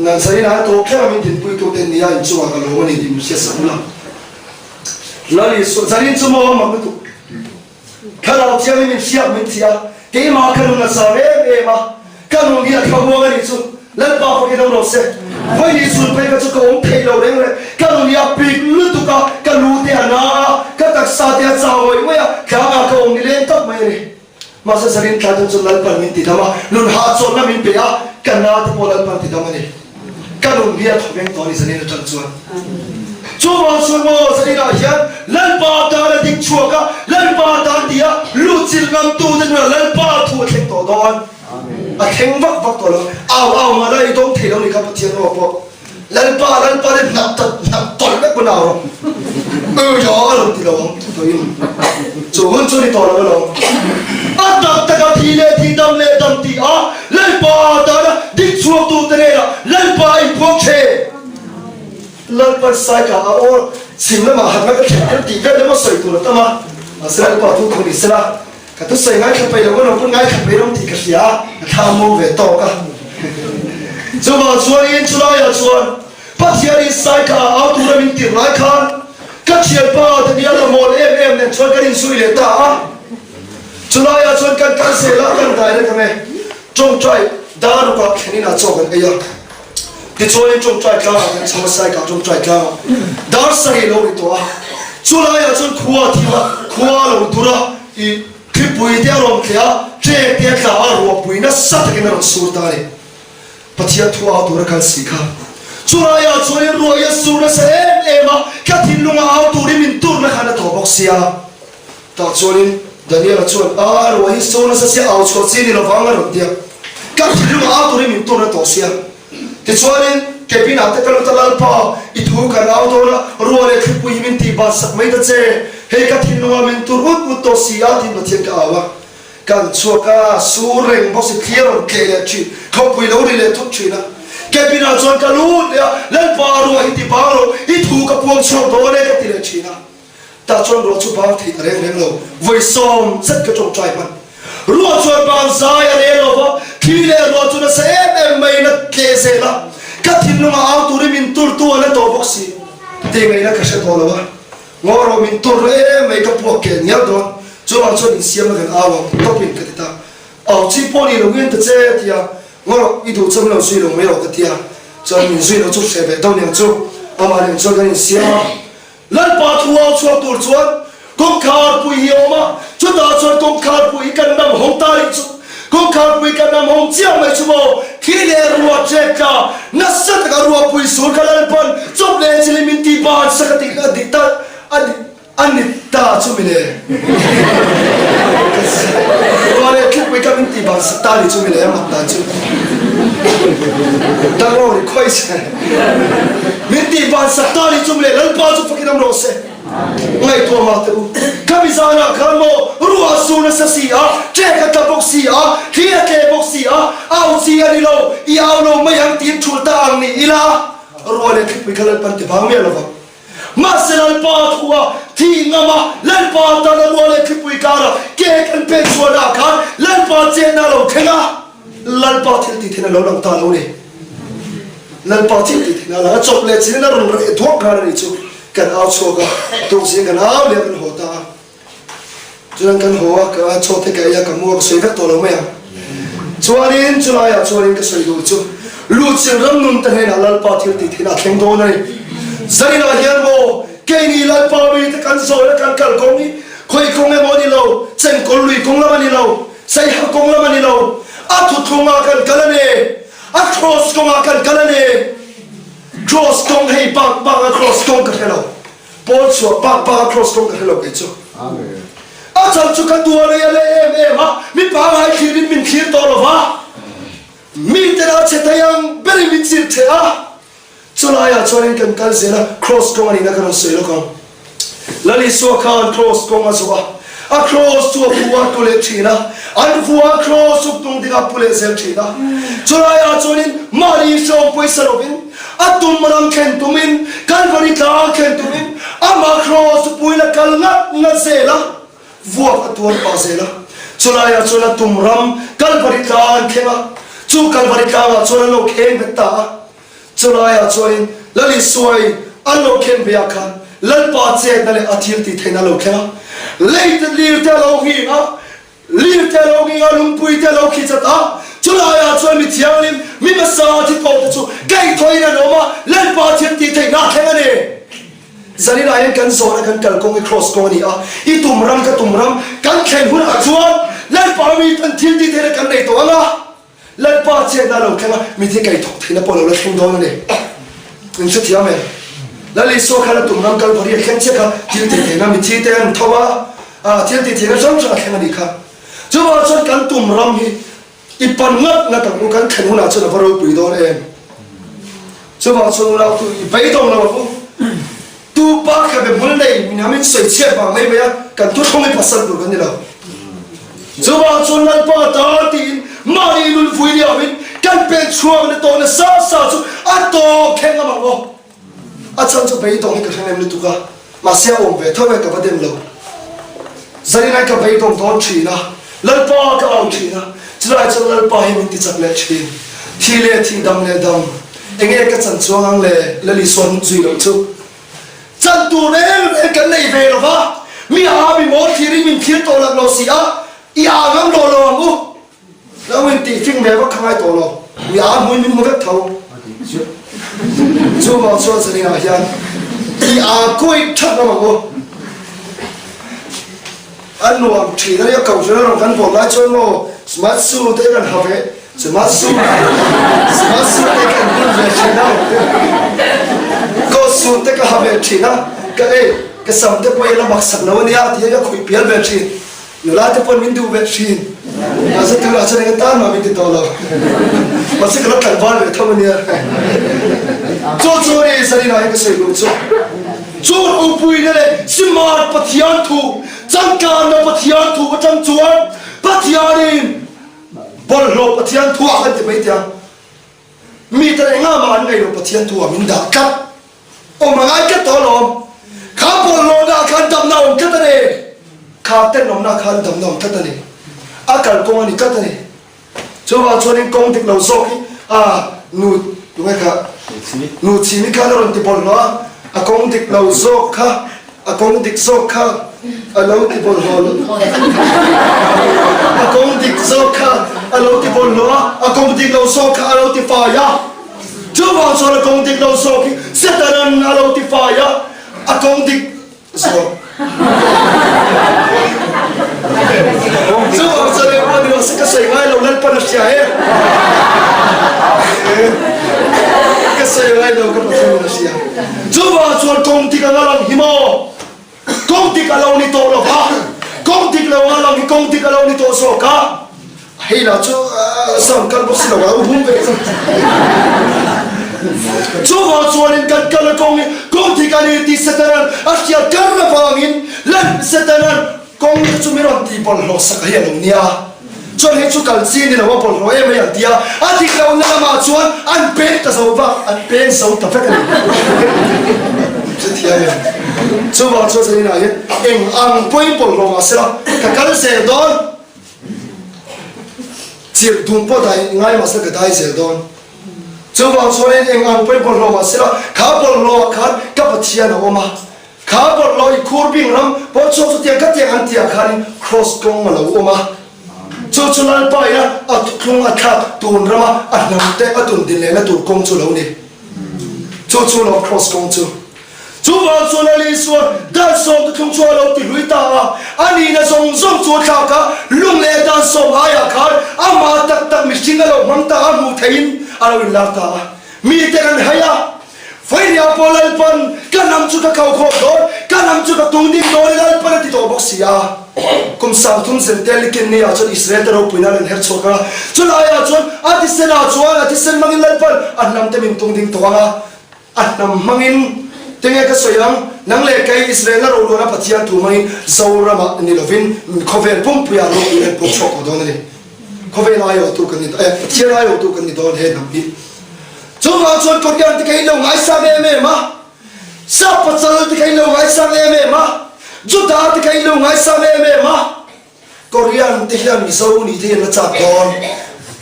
Speaker 2: Nan sawi in a tawp thleng a min dinpui tu te nia inchungah ka lawm a ni tih min hriat sak ula. Lal Isua zanin chu maw a mak lutuk. Thlarau thiangin min hriak min thi a, keimah ka nun a zam em em a, ka nun hi a thla huang a nih chu, Lalpa fakin awm rawh se. Vawiin chhun phei kha chu ka awm thei lo reng reng, ka nun hi a pik lutuk a, ka lu te a na a, ka taksa te a chau ngawih ngawih a, tlangah ka awm ni leng tawp mai a ni. Mahse zarin tlai dawn chuan Lalpan min ti dam a, nun hahchawlhna min pe a, ka na te pawh Lalpan ti dam a ni. Ka nun hi a thaw veng tawh a ni zanin atang chuan. Chuvang chuan maw zaninah hian Lalpa tan a ding chhuak a, Lalpa tan ti a lut chilh ngam tu te hnunah Lalpa thu a thleng tawh dawn. A thleng vak vak tawh lo. Au au mah la i dawng thei lo ni kha Pathian aw pawh. Lalpa Lalpa le hnap ta hnap tawlh vek pawn au rawh. Ui aw a rawn ti lo ang tawhin chu hun chu ni tawh lo alawm. A tak taka thi leh thi dam leh dam ti a Lalpa tana dik chhuak tu te hnenah Lalpa a inphuang thin. Lalpan saika a aw chhim lamah hatna ka thlen tir tih vel emaw sawi tur a tam a, mahse Lalpa thu thu ni sela. Ka thusawi ngaithla peih lo emaw pawn ngaithla peih rawng tih ka hria a, ka thla muang ve tawk a. Chuvang chuanin chulaiah chuan Pathianin Saika ah au tura min tirh lai khan ka thianpa Daniel a mawl em em nen chuan kan inzui leh ta a. Chulaiah chuan kan kal zel a, kan dai reng ang e. Tawngtai dar rukah thlen inah chaw kan ei a. Tichuanin tawngtai tlangah kan chho a, Saika tawngtai tlangah dar sarih lo ri tawh a. Chulaiah chuan khua a thim a, khua a lo dur a, i thlipui te a rawn tleh a, ṭek te a tla a, ruahpui nasa takin a rawn sur ta a ni. Pathian thu au tur a kal si kha. Chulaiah chuanin ruah i a sur nasa em em a, ka thinlunga au turin min turna khan a tawh bawk sia. Tah chuanin Daniela chuan, A, ruah hi sur nasa sia, au chhuah chi ni lovang a rawn ti a. Ka thinlunga au turin min turna tawh sia. Tichuanin cabin-ah te ka lut a, Lalpa, i thu kan au dawn a, ruah leh thlipui hi min tih ban sak mai ta che. Hei ka thinlungah min tur ut ut tawh si a, tiin Pathian ka au a. Kan chhuak a, sur reng bawk si thli a rawn tleh leh thin, khawpui lo ri leh thut thin a. Cabin-ah chuan ka lut leh a, Lalpa, ruah hi ti bang rawh, i thu ka puang chhuak dawn e, ka ti leh thin a. Tah chuan ruah chu bang theih a reng reng lo, vawi sawm zet ka tawngtai hman. Ruah chuan bang zai a rel lo va, thli leh ruah chu nasa em em maiin a tleh zel a, ka thinlungah au turin min turtu a la tawh bawk si. Tih ngaihna ka hre tawh lo a, ngaw rawh min tur em mai ka puak keh ngial dawn, chuvang chuan insiamna kan au ang tawpin ka ti ta. Au chi pawh ni lo ngin ta che a ti a, ngaw rawh i duh chuan min lo zui lo mai rawh ka ti a, chuan min zui lo chu hreh ve deuh niang chu, amah nen chuan kan insiam a. Lalpa thu au chhuak tur chuan kawngkhar pui hi a awm a, chutah chuan kawngkhar pui hi kan nam hawng ta rih chu. Kawngkhar pui kan nam hawng chiah mai chu maw, thli leh ruah ṭek tla, nasa taka ruah pui sur kha Lalpan chawp leh chilin min tih ban sak a tih a dik ta a dik a ni ta chu mile. Ruah leh thlipui kha min tih ban sak ta ni chu mile a mak dan chu. Danglo ri khawi se. Min tih ban sak ta ni chung leh Lalpa chu fakin awm rawh se. Ngaihtuah mah teh u. Khami zanah khan maw ruah a sur nasa si a, ṭek a tla bawk si a, thli a tle bawk si a, au chi a ni lo, i au lo mai ang tiin ṭhulh ta ang ni ila, ruah leh thlipui kha Lalpan ti vang miah lovang. Mahse Lalpa thu a thih ngam a, Lalpa tana ruah leh thlipui karah ke kan pek chhuahnaah khan Lalpa chetna a lo thleng a. Lalpa thil tih theihna lo lang ta lo ni. Lalpa thil tih theihna a lang a, chawp leh chin in a rawn reh thuak nghal a nih chu. Kan au chhuak a, tukzing kan au leh a kan haw ta a. Chuan kan haw a, ka chaw te ka ei a, ka mu a, ka sawi vek tawh lo mai ang. Chuanin chulaiah chuanin ka sawi duh chu, Luchil ram nun te hnenah Lalpa thil tih theihna a thleng dawn a ni. Zaninah hian maw, keini Lalpa mite kan zawina kan kal kawng hi khawi kawng emaw a ni lo, chenkawl lui kawng lam a ni lo, Saiha kawng lam a ni lo, a thuthlung ah kan kal a ni, a cross kawng ah kan kal a ni. Cross kawng hei bak bak a cross kawng ka hre lo, Paul chhuah bak bak a cross kawng ka hre lo kei chu. A chhan chu ka tuarei a leh em em a, mi pangngai thlirin min thlir tawh lo va, mite lah che thei ang berin min chirh theh a. Chulaiah chuanin kan kal zel a, Kraws kawng a nihna ka rawn sawi lawk ang. Lal Isua khan Kraws kawng a zawh a, a Kraws chu a pu a tlu leh thin a, an vua a Kraws chu tung dingah a pu leh zel thin a. Chulaiah chuanin mahni hrawng pawisa lovin, a tum ram thlen tumin, Kalvari tlang thlen tumin, amah Kraws chu puin a kal ngat ngat zel a, vuak a tuar pah zel a. Chulaiah chuan a tum ram Kalvari tlang an thleng a, chu Kalvari tlangah chuan an lo kheng bet ta a. Chulaiah chuanin Lal Isuai an lo khen ve ah khan Lalpa chetna leh a thil tih theihna a lo thleng a. Lei te lir te a lo nghing a, lir te a lo nghing a, lungpui te a lo khi chat a. Chulaiah chuan mi thianghlim, mi hmasa thi tawh te chu kaihthawhin an awm a, Lalpa thil tih theihna a thleng a ni. Zaninah hian kan zawhna kan kalkawng hi cross kawng a ni a, i tum ram ka tum ram kan thlen hunah chuan Lalpa mi tan thil tih theihna kan nei tawh ang a. Lalpa chetna a lo thleng a, mitthi kaih thawk theihna pawh a lo la thleng dawn a ni. In hrethiam em? Lal Isua khan a tum ram Kalvari a thleng chiah kha thil tih theihna mitthi te an tho a, thil tih theihna hrang hrang a thleng a nih kha. Chuvang chuan kan tum ram hi i pan ngat ngat ang u, kan thlen hunah chuan a va ropui dawn em? Chuvang chuan unautu i beidawng lo ang u. Tu pa kha be hmul nei min ham in sawi chhiat vang mai mai a, kan thuthlung hi pasal tur kan ni lo. Chuvang chuan Lalpa ta tiin mahni nun vui ni avin kan pen chhuak na tawh nasa sa chu a tawp thleng ngam ang aw. A chhan chu beidawng hi ka hre nem lutuk a, mahse a awm ve tho e ka va dem lo. Zaninai ka beidawng dawn thin a, Lalpa ka au thin a, chulai chuan Lalpa hi min ti chak leh thin. Thi leh thi, dam leh dam. Enge ka chan chuang ang le Lal Isua hnung zui loh chu? Chan tur reng reng kan nei ve lo va, mi a mi mawl thlir in min thlir tawh lak lo si a, i a ngam lo lo ang u. Lo in tih fing ve vak kha ngai tawh lo, mi a hmuin min hmu vek tho. Chuvang chuan zaninah hian i a kuai that ngam ang u. A nuam thin a nia, kohhran a rawn kan vawn lai chuan maw smart shoe te kan ha ve, smart shoe smart shoe te kan bun ve thin a, coat suit te ka ha ve thin a, ka ei ka sam te pawh i la mak sak lo a nia ti hian ka khuih pial ve thin, nula te pawn min duh ve thin, mahse tunah chuan eng atan mah min ti tawh lo, mahse ka la tlangval ve tho a nia, chu chu a ni Zarina hi ka sawi duh chu. Chu ropuina leh Smart Pathian thu, changkanna Pathian thu atang chuan Pathianin bawlhhlawh Pathian thu ah kan ti mai teh ang. Mite engah mah an ngaih loh Pathian thu ah min dah tlat. Awm a ngai tlat tawh alawm. Kha bawlhhlawhna ah khan damna a awm tlat a ni. Kha tenawmna ah khan damna a awm tlat a ni. A kalkawng a ni tlat a ni. Chuvang chuanin kawng dik lo zawk hi a nu tunge kha nu chhimi khan a rawn ti bawlhhlawh a, a kawng dik lo zawk kha a kawng dik zawk kha a lo ti bawlhhlawh a kawng dik zawk kha a lo ti bawlhhlawh a, a kawng dik lo zawk kha a lo ti fai a. Chuvang chuan a kawng dik lo zawk hi Satanan a lo ti fai a, a kawng dik Zawk. Chu ang chuan eng pawh ni rawh se ka sawi ngai lo Lalpan a hria e. Ka sawi ngai lo ka Pathian in a hria. Chuvang chuan kawng dik anga lang hi maw? Kawng dik a lo ni tawh lo va, kawng dik lo anga lang hi kawng dik a lo ni tawh zawk a. Hei lah chu sound kal bawk si lo a hum ve chu. Chuvang chuanin kan kal a kawng hi kawng dik a ni tih Satanan a hriat kar avangin lan Satanan kawng te chu mi rawn tih bawlhhlawh sak hi a lo nia. Chuan hei chu kal chi ni lo a bawlhhlawh em mai an ti a, a dik lohna lamah chuan an peng ta zo vak, an peng zo ta vek a ni. Hrethiam em? Chuvang chuan zaninah hian eng ang pawhin bawlhhlawh mah sela ka kal zel dawn. Chirh dum pawh dai ngai mah sela ka dai zel dawn. Chuvang chuanin eng ang pawhin bawlhhlawh mah sela kha bawlhhlawh ah khan ka Pathian a awm a. Kha bawlhhlawh i khur bing ram pawn chhuak chu tiang ka tiang an tih ah khanin Kraws kawng a lo awm a. Chu chu Lalpa ina a thuthlung a thlak tun rama a hnam te a tun din lehna tur kawng chu lo ni. Chu chu lo Kraws kawng chu. Chuvang chuan a Lisuan Dansawm thuthlung chu a lo ti hlui ta a, a nihna zawng zawng chu a thlak a, lung leh Dansawm aiah khan amah tak tak mihring a lo hmang ta a, hmuh theihin a lo inlar ta a. Mite kan hai a, Vawinia pawh Lalpan ka hnam chu ka kho khawm dawn, ka hnam chu ka tung ding dawn i Lalpan a ti tawh bawk si a. 30 Zentel i ken ni ah chuan Israel te ropuina an inher chhuak ang a, chulaiah chuan a thisenah chuan a thisen hmangin Lalpan a hnam te min tung ding tawh ang a, a hnam hmangin tinge ka sawi ang, nang leh kei Israel-a roluana Pathian thu hmangin Zoramah ni lovin khawvel pumpuiah ropuina an puk chhuak tawh dawn a ni. Khawvel aiawhtu kan ni eh Pathian aiawhtu kan ni dawn he hnam hi. Chuvang chuan Korean te kha in lo ngaisang em em a. Sap pasal te kha in lo ngaisang em em a, Juda te kha in lo ngaisang em em a, Korean te hian Mizo nih te hi an la chak dawn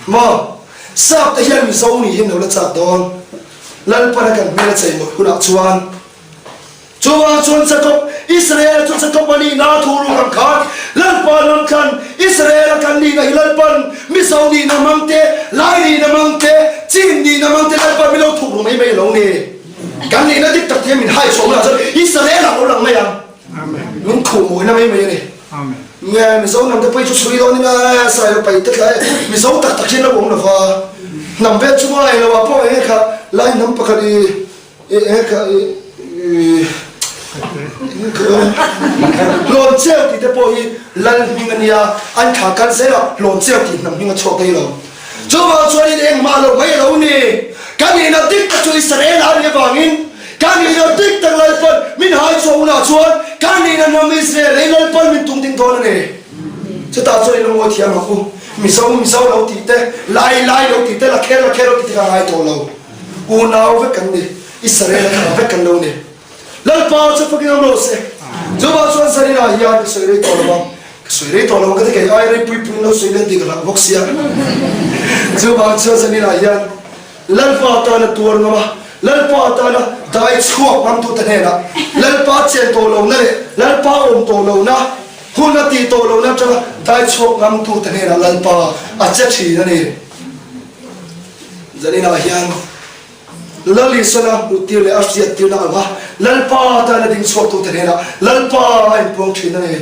Speaker 2: maw? Sap te hian Mizo nih hi an lo la chak dawn. Lalpana kan hmel a chei mawlh hunah chuan chuvang chuan Jacob, Israel chu Jacob a nihna thu ruk ang khan Lalpa lam thlan Israel a kan nihna hi Lalpan Mizo nihna hmang te, Lai nihna hmang te, Chin nihna hmang te Lalpan min lo thuk ru mai mai a lo ni. Kan nihna dik tak te min hai chhuah hunah chuan Israel ah lo lang mai ang. Min khuh mawina mai mai a ni. Nge Mizo hnam te pawh hi chu chhui dawn ila Sailo pai te thlai Mizo tak tak hian lo awm lova. Hnam vel chu ngai lo ah pawh enge kha Lai hnam pakhat i enge kha i Hlawncheu tih te pawh hi Lal hming a nia, an thla kal zel a Hlawncheu tih hnam hming a chhuak daih lo. Chuvang chuanin engmah lo mai a lo ni. Ka nihna dik tak chu Israel a nih avangin ka nihna dik tak Lalpan min hai chhuah hunah chuan ka nihna hnam Israel lei Lalpan min tung ding dawn a ni. Chutah chuan in lo ngawi thiam ang u. Mizo Mizo lo tih te, Lai Lai lo tih te, Lakher Lakher lo tih te kha a ngai tawh lo. Unau vek kan ni. Israel a thla vek kan lo ni. Lalpa chu fakin awm rawh se. Chuvang chuan Zarina hian ka sawi rei tawh lo ang. Ka sawi rei tawh lo ang ka ti kei ai rei pui puiin lo sawi len tih ka hlauh bawk sia. Chuvang chuan Zarina hian Lalpa tana tuar ngam a, Lalpa tana dai chhuak ngamtute hnenah Lalpa chen tawh lohna leh Lalpa awm tawh lohna hun a tih tawh lohna atanga dai chhuak ngamtute hnenah Lalpa a che thin a ni. Zarina hian Lal Isua hmuhtir leh a hriattirna anga Lalpa tana ding chhuaktute hnenah Lalpa a inpuang thin a ni.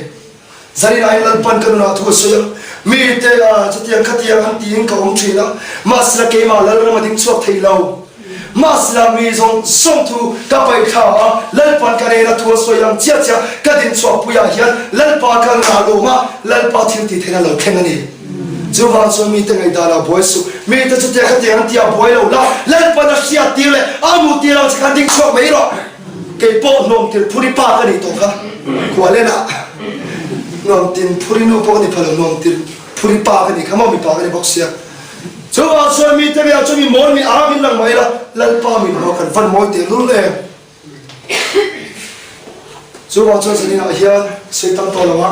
Speaker 2: Zanin aiin Lalpan ka nunah thu a sawi a, mite a chutiang khatiang an tiin ka awm thin a, mahsela keimah Lalram a ding chhuak thei lo. Mahsela mi zawng zawng thu ka paih thla a, Lalpan ka hnena thu a sawi ang chiah chiah ka din chhuahpuiah hian Lalpa ka nunah lawm a, Lalpa thil tih theihna lo thleng a ni. Chuvang chuan mite ngaihdan ah buai suh, mite chu tiang khatiang an ti ah buai lo la, Lalpan a hriat tir leh a hmuh tir ang che khan ding chhuak mai rawh. Kei pawh hnawm tir phuri pa ka nih tawh kha, Khualen ah hnawm tin phuri nu pawh ka ni pha lo, hnawm tir phuri pa ka nih kha maw mipa ka ni bawk sia. Chuvang chuan mite ve ah chuan mi mawi mi ang in lang mai la, Lalpa min hmuh kan van mawi teh lul em. Chuvang chuan zaninah hian sawi tam tawh lo a,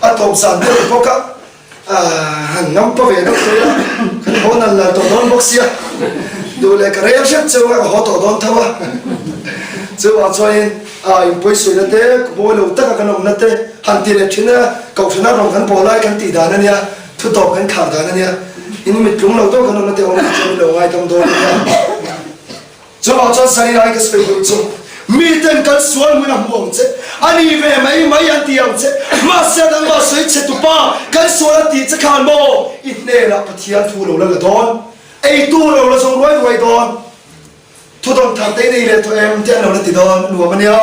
Speaker 2: a tawp zan deuh bawk a, han ngam pa ve deuh thei a, kan haw nal nal tawh dawn bawk sia, duh leh ka rel hrep cheu a, ka haw tawh dawn tho a. Chuvang chuanin inpawisawina te, mawi lo taka kan awmna te han ti leh thin a, kohhrana rawn kan pawl lai kan tih dan a nia, thu tawp kan khar dan a nia, in mittlung lo deuh kan awmna te awm hi chuan min lo ngaidam dawn a nia. Chuvang chuan Sarilai ka sawi duh chu, miten kan sual hmun a hmu ang che, a ni ve mai mai an ti ang che, mahse nangmah sawi che tupa kan sual a tih che khan maw i hnenah Pathian thu lo la la dawn, eitu lo la zawng ruai ruai dawn, thudawn thar te i nei leh tawh em tih an lo la ti dawn, a nuam a nia.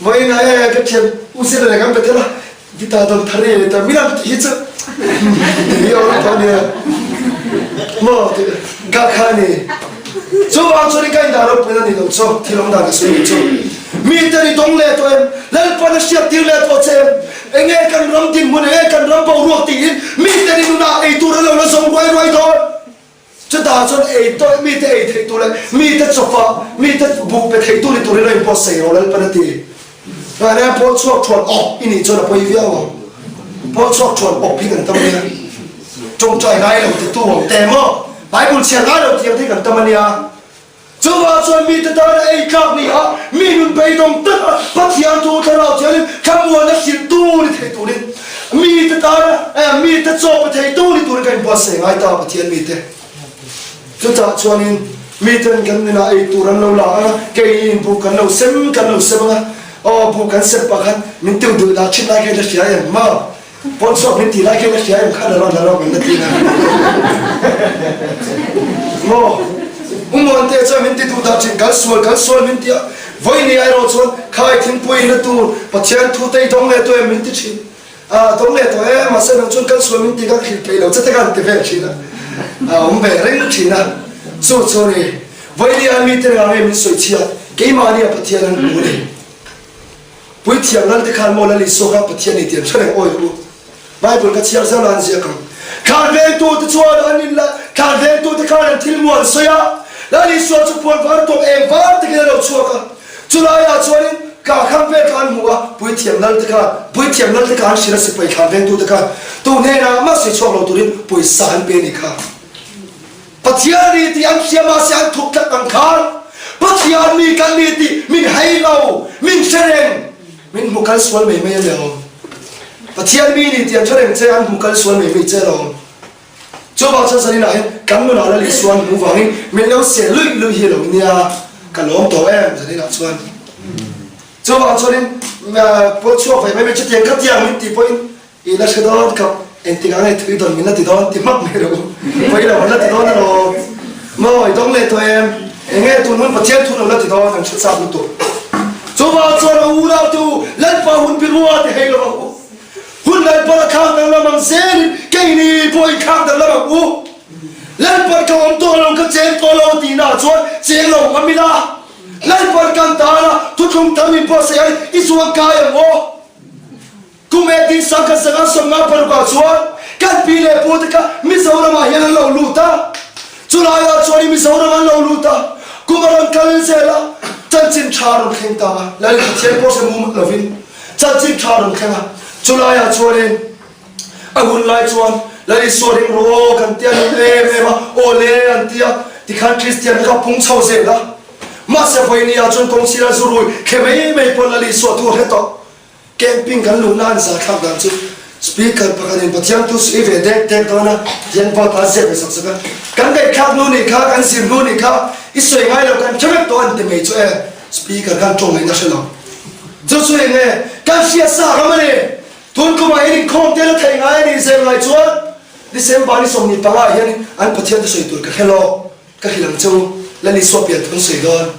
Speaker 2: Vawiinah e ka thian U Zira leh kan be tel a, Guitar dawn thar e ta min ang tih hi chu ti awm tawh ania maw ti ka kha ni chuvang chuan ka indah ropui a ni lo chu thil awm dan ka sawi chu mi te ni dawng leh tawh em Lalpan a hriat tir leh tawh che em enge kan ram dinhmun enge kan ram boruak tiin mi te ni nunah ei tur an lo la zawng ruai ruai dawn. Chutah chuan ei tawih mite ei theih tur leh mite chawpa mite buk pe thei tur ni turin a inbuatsaih rawh Lalpan a ti. Mahni pawl chhuak thuan awp i nih chuan a pawi viau ang. Pawl chhuak thuan awp hi kan tam ania. Tawngtai ngai lo titu ang te maw? Bible chhiar ngai lo tih ang te hi kan tam ania. Chuvang chuan mite tana ei tlak ni a, mi nun beidawng tak a Pathian thu thlarau thiangin thlamuanna hrilhtu ni thei turin, mite tana eh mite chaw pe theitu ni turin ka inbuatsaih ngai ta Pathian mite. Chutah chuanin miten kan nunah ei tur an lo la ang a, keiin buh kan lo sem kan lo sem ang a, aw buh kan sem pah khan min tiu duh dah thin lai kha i la hria em maw? Pawn chhuak min tih lai khian a hria em kha la rawh la rawh min la ti na maw U Muante chuan min ti duh dah thin kal sual kal sual min ti a vawi ni erawh chuan khai thingpui na tur Pathian thu te i dawng leh tu em min ti thin. A dawng leh tawh e, mahse nang chuan kal sual min tih kha hrilh peih lo che te khan ti vel thin a, a awm ve reng thin a. Chu chu ni, Vawinia mite rengah nge min sawi chhiat, keimahnia Pathian an hmu ni. Puithiam lal te khan maw Lal Isua kha Pathian ni tih an hre reng awi u. Bible ka chhiar zel a an ziak ang. Thlan vengtu te chuan an in la, thlan vengtu te khan an thil mu an sawi a, Lal Isua chu puan var tawp eng var takin a lo chhuak a. Chulaiah chuanin kah kham vel kha an hmu a, Puithiam lal te khan, Puithiam lal te kha an hrilh a, sipai thlan vengtu te khan tu hnenah mah sawi chhuak lo turin pawisa an pe a nih kha. Pathian ni tih an hria mahse an thup tlat ang khan Pathian mi kan ni tih min hei lo, min hre reng, min hmu kal sual mai mai a ni awm. Pathian mi ni tih an hre reng che, an hmu kal sual mai mai che a lawm. Chuvang chuan zaninah hian kan nunah Lal Isua an hmuh vangin min lo seh luih luih hi lo nia, ka lawm tawh em zaninah chuan. Chuvang chuanin pawl chhuak ve mai mai chutiang khatiang min tih pawhin I la hre dawn kap, engtik ah nge thui dawn min la ti dawn ti hmak mai rawh u. Pawi lo an la ti dawn elaw? Maw i dawng leh tawh em? Enge tun hun Pathian thu lo la ti dawn an hre chak lutuk. Chuvang chuan a unau te u, Lalpa hun bi rua ti hei lo ang u. Hun Lalpan a thlak danglam ang zelin keini pawh i thlak danglam ang u. Lalpan ka awm tawh lo, ka cheng tawh lo tihna ah chuan cheng lo ngam ila. Lalpan kan tana thuthlung tam in buatsaih ai i zuang kai ang aw. Kum engtin sangkhat sangha 50 parukah chuan kan pi leh pu te kha Mizoramah hian an lo lut a, chulaiah chuan i Mizoram an lo lut a, kum a rawn kal zel a, chanchin tha a rawn thleng ta a, Lal Pathian pawh hre mum lovin chanchin tha a rawn thleng a, chulaiah chuanin a hun lai chuan Lal Isua ring rawh aw kan tia nun em em a, aw le an ti a, tikhan Kristian kha pung chho zel a, mahse vawinia chuan kawngchhira zu rui thle mai mai pawn Lal Isua thu a hre tawh. Camping kan luhna an zah thlak dan chu Speaker pakhatin Pathian thu sawi ve dek dek dawn a, hian vote a ziak ve sak sak a. Kan ngaihthlak hnu nih kha, kan zir hnu nih kha, i sawi ngai lo kan hre vek tawh an ti mai chu e, Speaker khan tawng ngaihna hre lo. Chu chu eng nge kan hriat sa ram a ni. Tun kumah hian inkhawm te la thei ngai a nih zel ngai chuan December ni 25 ah hian an Pathian thu sawi tur ka hre lo. Ka hrilh ang che u, Lal Isua pian thun sawi dawn.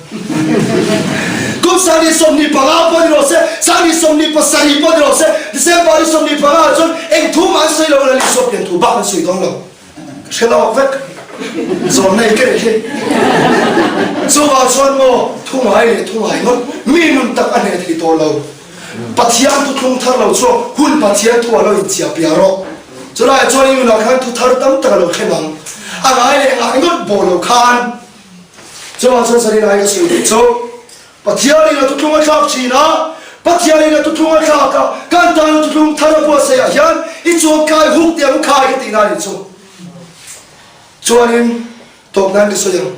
Speaker 2: Kum 25 pawh ni rawh se, 27 pawh ni rawh se, December ni 25 ah chuan eng thu mah an sawi lo, Lal Isua pian thu bak an sawi dawn lo. Ka hre lawk vek. Zawn nei ka nih hi. Chuvang chuan maw, thu ngai leh thu ngai ngawt, mi nun tak a hneh thei tawh lo. Pathian thuthlung thar lo chuan hun Pathian thu a lo inchiah piah rawh. Chulaiah chuan i nunah khan thu thar tam tak a lo thleng ang. A ngai leh ngai ngawt bawh lo khan. Chuvang chuan Zarina hi ka sawi duh chu, Pathianin a thuthlung a thlak thin a, Pathianin a thuthlung a thlak a, kan tana thuthlung thar a buatsaihah hian i chuan kai huk tih ang khai ka tihna a nih chu. Chuanin tawp nan ka sawi ang.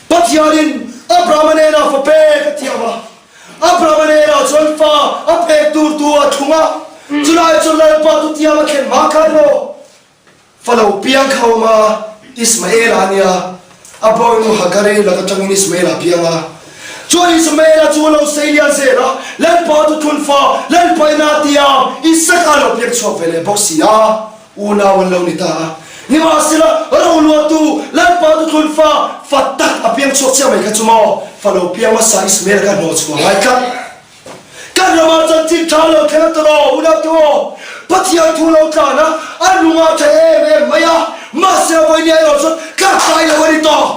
Speaker 2: Pathianin Abrahama hnenah fa pek a thiam a, Abrahama hnenah chuan fa a pek tur tu a thlung a, chulai chuan Lalpa tu thiam a thlen hma khan maw fa lo piang kha awm a, Ismaela a nia, a bawinu Hagari lak atangin Ismaela a piang a, chuan Ismaela chu a lo sei lian zel a, Lalpa tu thlun fa, Lalpa ina a tiam, Isaka a lo piang chhuak ve leh bawk si a. Unau an lo ni ta a. Nimahsela, roluatu Lalpa thuthlun fa fa tak a piang chhuak chiah mai kha chu maw? Fa lo piang hmasa Ismael kha hnawh chhuah ngai tlat. Kan ramah chanchin tha lo thleng a tawh unau te aw. Pathian thu lo tlan a, a lung a tha em em mai a, mahse a vawinia erawh chuan tlat tlai lo a ni tawh.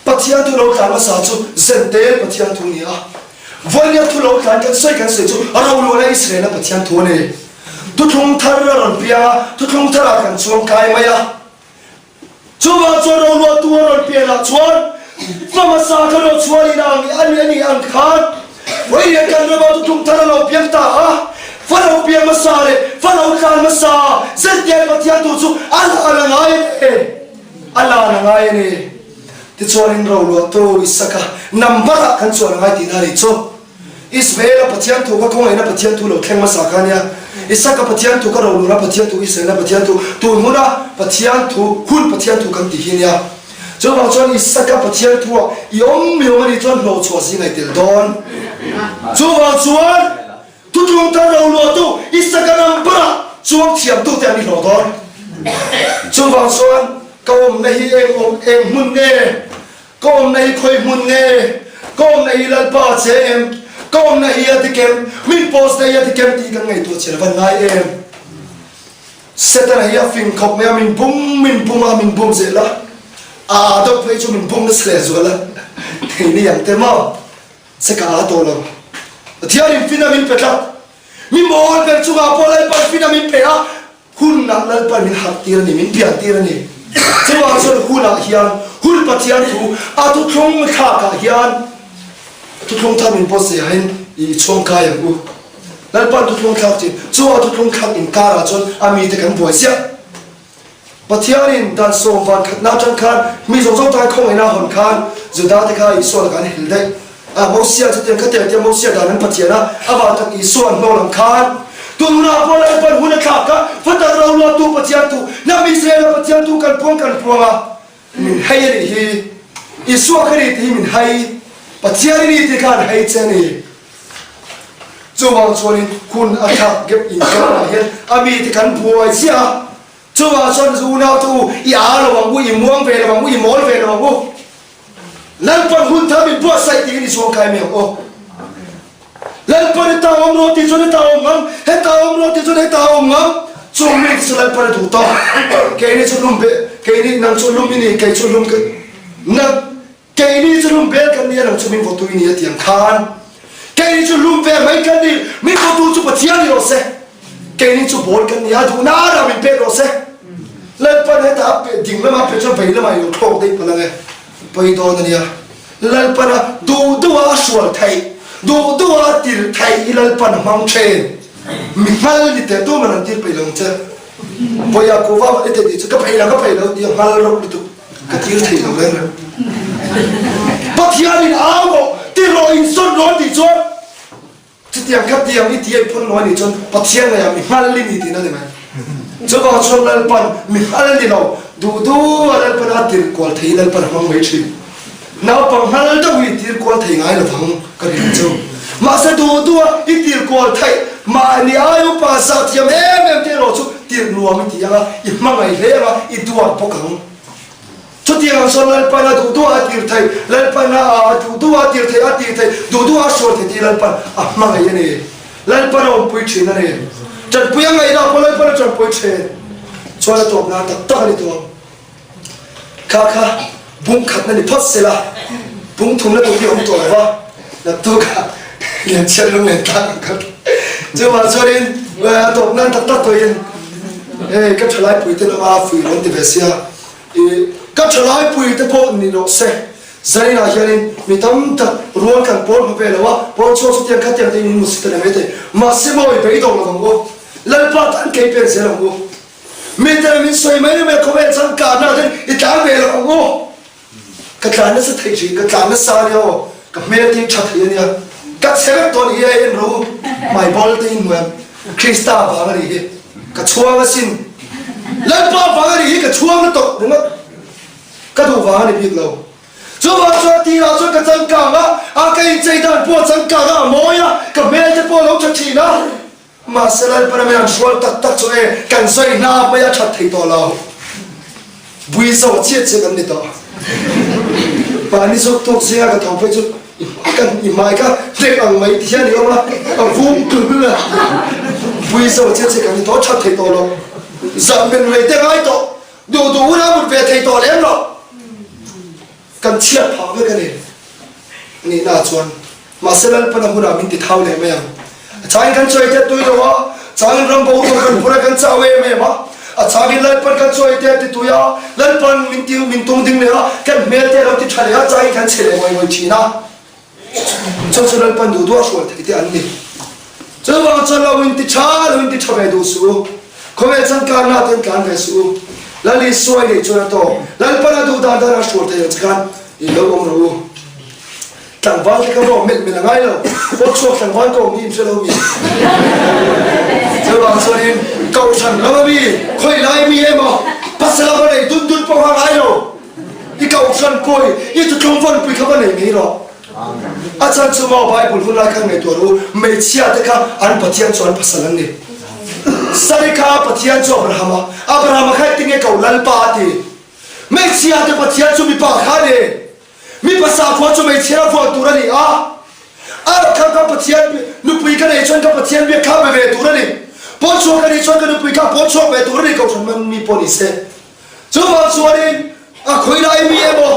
Speaker 2: Pathian thu lo tlan hmasa chu Zentel Pathian thu ni a, Vawlnia thu lo tlan kan sawi kan sawi chu Roluana Israela Pathian thu a ni. Thuthlung thar a rawn piang a, thuthlung tharah kan chuang kai mai a. Chuvang chuan Roluatu a rawn pianah chuan hma hmasa kha rawn chhuan in ang a ni a nih ang khan Vawlnia kan rama thuthlung thar a lo piang ta a, fa lo piang hmasa leh fa lo tlan hmasa Zentel Pathian thu chu a la la ngai a ni. A lan a ngai a ni. Tichuanin roluahtu Isaka number ah kan chuan a ngai tihna a nih chu. Ismaela Pathian thu ka khawngaihna Pathian thu lo thleng hmasa kha ania. Isaka Pathian thu ka roluahna Pathian thu Israela Pathian thu tun huna Pathian thu hun Pathian thu kan tih hi ania. Chuvang chuan Isaka Pathian thu ah i awm mi awm a nih chuan hlawhchhuah zing a i tel dawn. Chuvang chuan. Thutlung thar lo luahtu Isaka number ah chuang thiamtute an i hlawh dawn. Chuvang chuan ka awmna hi eng awm eng hmun nge? Ka awmna hi khawi hmun nge? Ka awmna hi Lalpa a cheng em? Ka awmna hi a dik em? Min post na hi a dik em tih kan ngaihtuah chian a van ngai em? Setana hi a fing khawp mai a, min bum min bum a, min bum zel a, a deuh phei chu min bum nasa leh zual a, theini ang te maw? Se ka a tawh lo. Pathianin fina min pe tlat. Mi mawl ber chungah pawh Lalpan fina min pe a, hunah Lalpan min harh tir a ni, min pian tir a ni. Chuvang chuan hunah hian, hun Pathian thu a thuthlung thlakah hian thuthlung thar min pawt zia in i chhuang kai ang u. Lalpan thuthlung thlak chin, chu a thuthlung thlak inkarah chuan a mite kan buai ziah. Pathianin dan sawm van khatna atang khan mi zawng zawng tan khawngaihna a hawn khan Juda te kha Isua lakah an hel daih a. Mosia chu tiang kha tiang tiang Mosia dan an Pathian a, amah tak Isua an hnawl ang khan tunah pawh Lalpan hun a thlak a, fatak roluatu Pathian tu, hnam Israela Pathian tu kan puang kan puang a, min hei a nih hi. Isua kha ni tih hi min hei, Pathian i ni tih kha an hei che a ni. Chuvang chuanin hun a thlak gep inkarah hian a mite kan buai chiah a, chuvang chuan unau te u i aa lo ang u, i muang ve lo ang u, i mawl ve lo ang u. Lalpan hun thar min buatsaih tiin i chuang kai mai ang u. Lalpan heta awm rawh tih chuan heta awm ngam, heta awm rawh tih chuan heta awm ngam. Chung mite chu Lalpan a duh tawh. Keini chu lum be, keini nang chu lum i ni, kei chu lum ka nang Keini chu lum bel kan ni a, nang chu min vawtu i ni a ti ang khan. Keini chu lum ve mai kan ni, min vawtu chu Pathian ni rawh se. Keini chu bawl kan ni a, duhna rah min pek rawh se. Lalpan heta a pe, ding lama a pe chuan vei lamah i lo thlawk daih palh ang e. Pawi dawn a nia. Lalpan a duh duh a a hrual theih, duh duh a a tirh theih i Lalpan a hmang thin. Mi hngal ni teh tuman an tir peih lo ang che. Pawiah kuhva vat i teh tih chu ka peih lo, ka peih lo ti a hngal reuh lutuk. Ka tir thei lo reng reng. Pathianin au rawh, ti rawh, insawn rawh a tih chuan chutiang kha tiang i ti a i phun lo a nih chuan Pathian ngaiah mi hngal i ni tihna ni mai. Chuvang chuan Lalpan mi hngal ni lo, duh duh a Lalpan a tir kual thei Lalpan a hmang mai thin. Naupang hngal deuh hi i tir kual thei ngai lovang ka rin chu. Mahse duh duh a i tir kual theih mahni ai upa zah thiam em em te erawh chu tir nuam i ti ang a, i hmangaih hle ang a, i duat bawk ang. Chutiang ang chuan Lalpan a duh duh a tir thei, Lalpan a a duh duh a tir thei, a tir thei, duh duh a hrual thei tih Lalpan a hmangaih a ni. Lalpan a awmpui thin a ni. Tanpui a ngaihna pawh Lalpan a tanpui thin. Chuan a tawp nan tak tak a ni tawh. Kha kha bung khatna ni phawt sela, bung thumna tur hi a awm tawh lo va, naktuk ah lian chhiat lung len tak ang kha. Chuvang chuanin a tawp nan tak tak pawhin hei ka thalai puite lama fui rawn ti ve sia, i ka thalai puite pawh ni rawh se, zainah hianin mi tam tak rual kan pawl hmu ve lo a, pawl chhuak chu tiang khatiang te in hmu si ta ni maithei, mahse maw i beidawng lo vang u, Lalpa tan kei pen zel ang u. Mite min sawi mai mai khawvel changkanna ten i tlan ve lo ang u. Ka tlan nasa thei thin, ka tlan nasa ania aw, ka hmel te hi tha thei ania, ka chhe vek tawh ni hi en rawh u, hmai bawl te in hmuh em, Krista vang a nih hi, ka chhuang asin, Lalpa vang a nih hi ka chhuang lutuk ringawt, ka duh vang a ni bik lo. Chuvang chuan tirah chuan ka changkang a, a ka inchei dan pawh a changkang a, a mawi a, ka hmel te pawh a lo tha thin a. Mahse Lalpan a min hrual tak tak chu e kan sawi hna hmai a that thei tawh lo. Bui zo chiah chiah kan ni tawh. Mahni zawk tawk zinga ka tho phei chu kan i hmai kha hnek ang mai ti hian i awm a, a vum tulh a. Bui zo chiah chiah kan ni tawh, a that thei tawh lo. Zan men rei te ngai tawh, duh duh hun a mut ve thei tawh lem lo. Kan chhiat phah vek a ni. Nihna chuan Mahse Lalpan a hunah min ti thau leh mai ang. A changin kan chawi te tui lo a, changin ram bo tur kan phur a kan chau em em a. A changin Lalpan kan chawi te a ti tui a, Lalpan min ti min tung ding leh a, kan hmel te a lo ti tha leh a, changin kan chhe leh ngawih ngawih thin a. Chu chu Lalpan duh duh a hrual thei te an ni. Chuvang chuan lo in ti tha, lo in ti tha ve duh suh u. Khawvel changkanna te an tlan ve suh u. Lal Isua i neih chuan a tawk. Lalpan a duh dan dan a hrual thei ang che khan i lo awm rawh u. Tlangval te kha maw melh melh a ngai lo, pawt chhuak tlangval ka awm hi in hre lo mi? Chuvang chuanin kohhran lama mi, khawi lai mi emaw pasal a va nei dun dun pawh kha ngai lo. I kohhran pawi, i thuthlung vawnpui kha va nei mai rawh. A chhan chu maw Bible hun lai khan ngaihtuah rawh u, hmeichhia te kha an Pathian chu an pasal an ni. Sari kha Pathian chu Abrahama, Abrahama kha engtinge ko Lalpa a ti? Hmeichhia te Pathian chu mipa kha a ni. Mipa sakhua chu hmeichhia vuan tur a ni a. A kha ka Pathian nupui ka nei chuan ka Pathian biak kha be ve tur a ni. Pawn chhuak ka nih chuan ka nupui kha pawn chhuak ve tur a ni kohhran man mi pawh ni se. Chuvang chuanin a khawilai mi emaw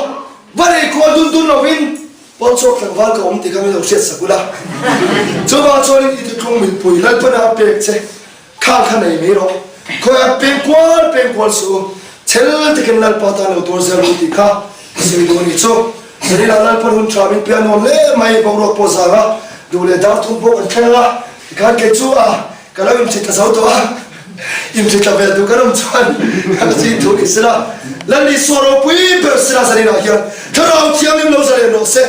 Speaker 2: va nei kual dun dun lovin pawn chhuak tlangval ka awm tih kha min lo hriat sak ula. Chuvang chuanin i thuthlung mipui Lalpana a pek che. Kha kha nei mai rawh. Khawiah peng kual peng kual suh u. Chhel takin Lalpa tan lo tuar zel ru tih kha ka sawi duh a nih chu. Zanina Lalpa hun tha min piah nuam hle mai boruak pawh zang a, duh leh dar thum pawh kan thleng a, tikhan kei chu a ka lo inhritla zo tawh a, inhritla ve duh kan awm chuan ka chin thu ni sela. Lal Isua ropui ber sela zaninah hian Thlarau Thianghlim lo zalen rawh se,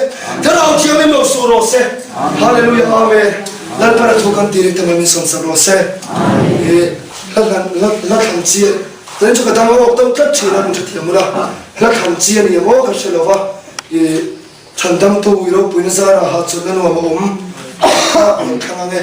Speaker 2: Thlarau Thianghlim lo suh rawh se. Hallelujah Amen. Lalpana thu kan tih ringte mai min sawmsak rawh se. I hla hlan hla hla thlan chi zanin chu ka dang awk deuh tlat thin a min hrethiam ula. Hla thlan chi a ni emaw ka hre lova i chhandamtu i ropuina zarah hahchawlhna nuam a awm a rawn thlang ang e.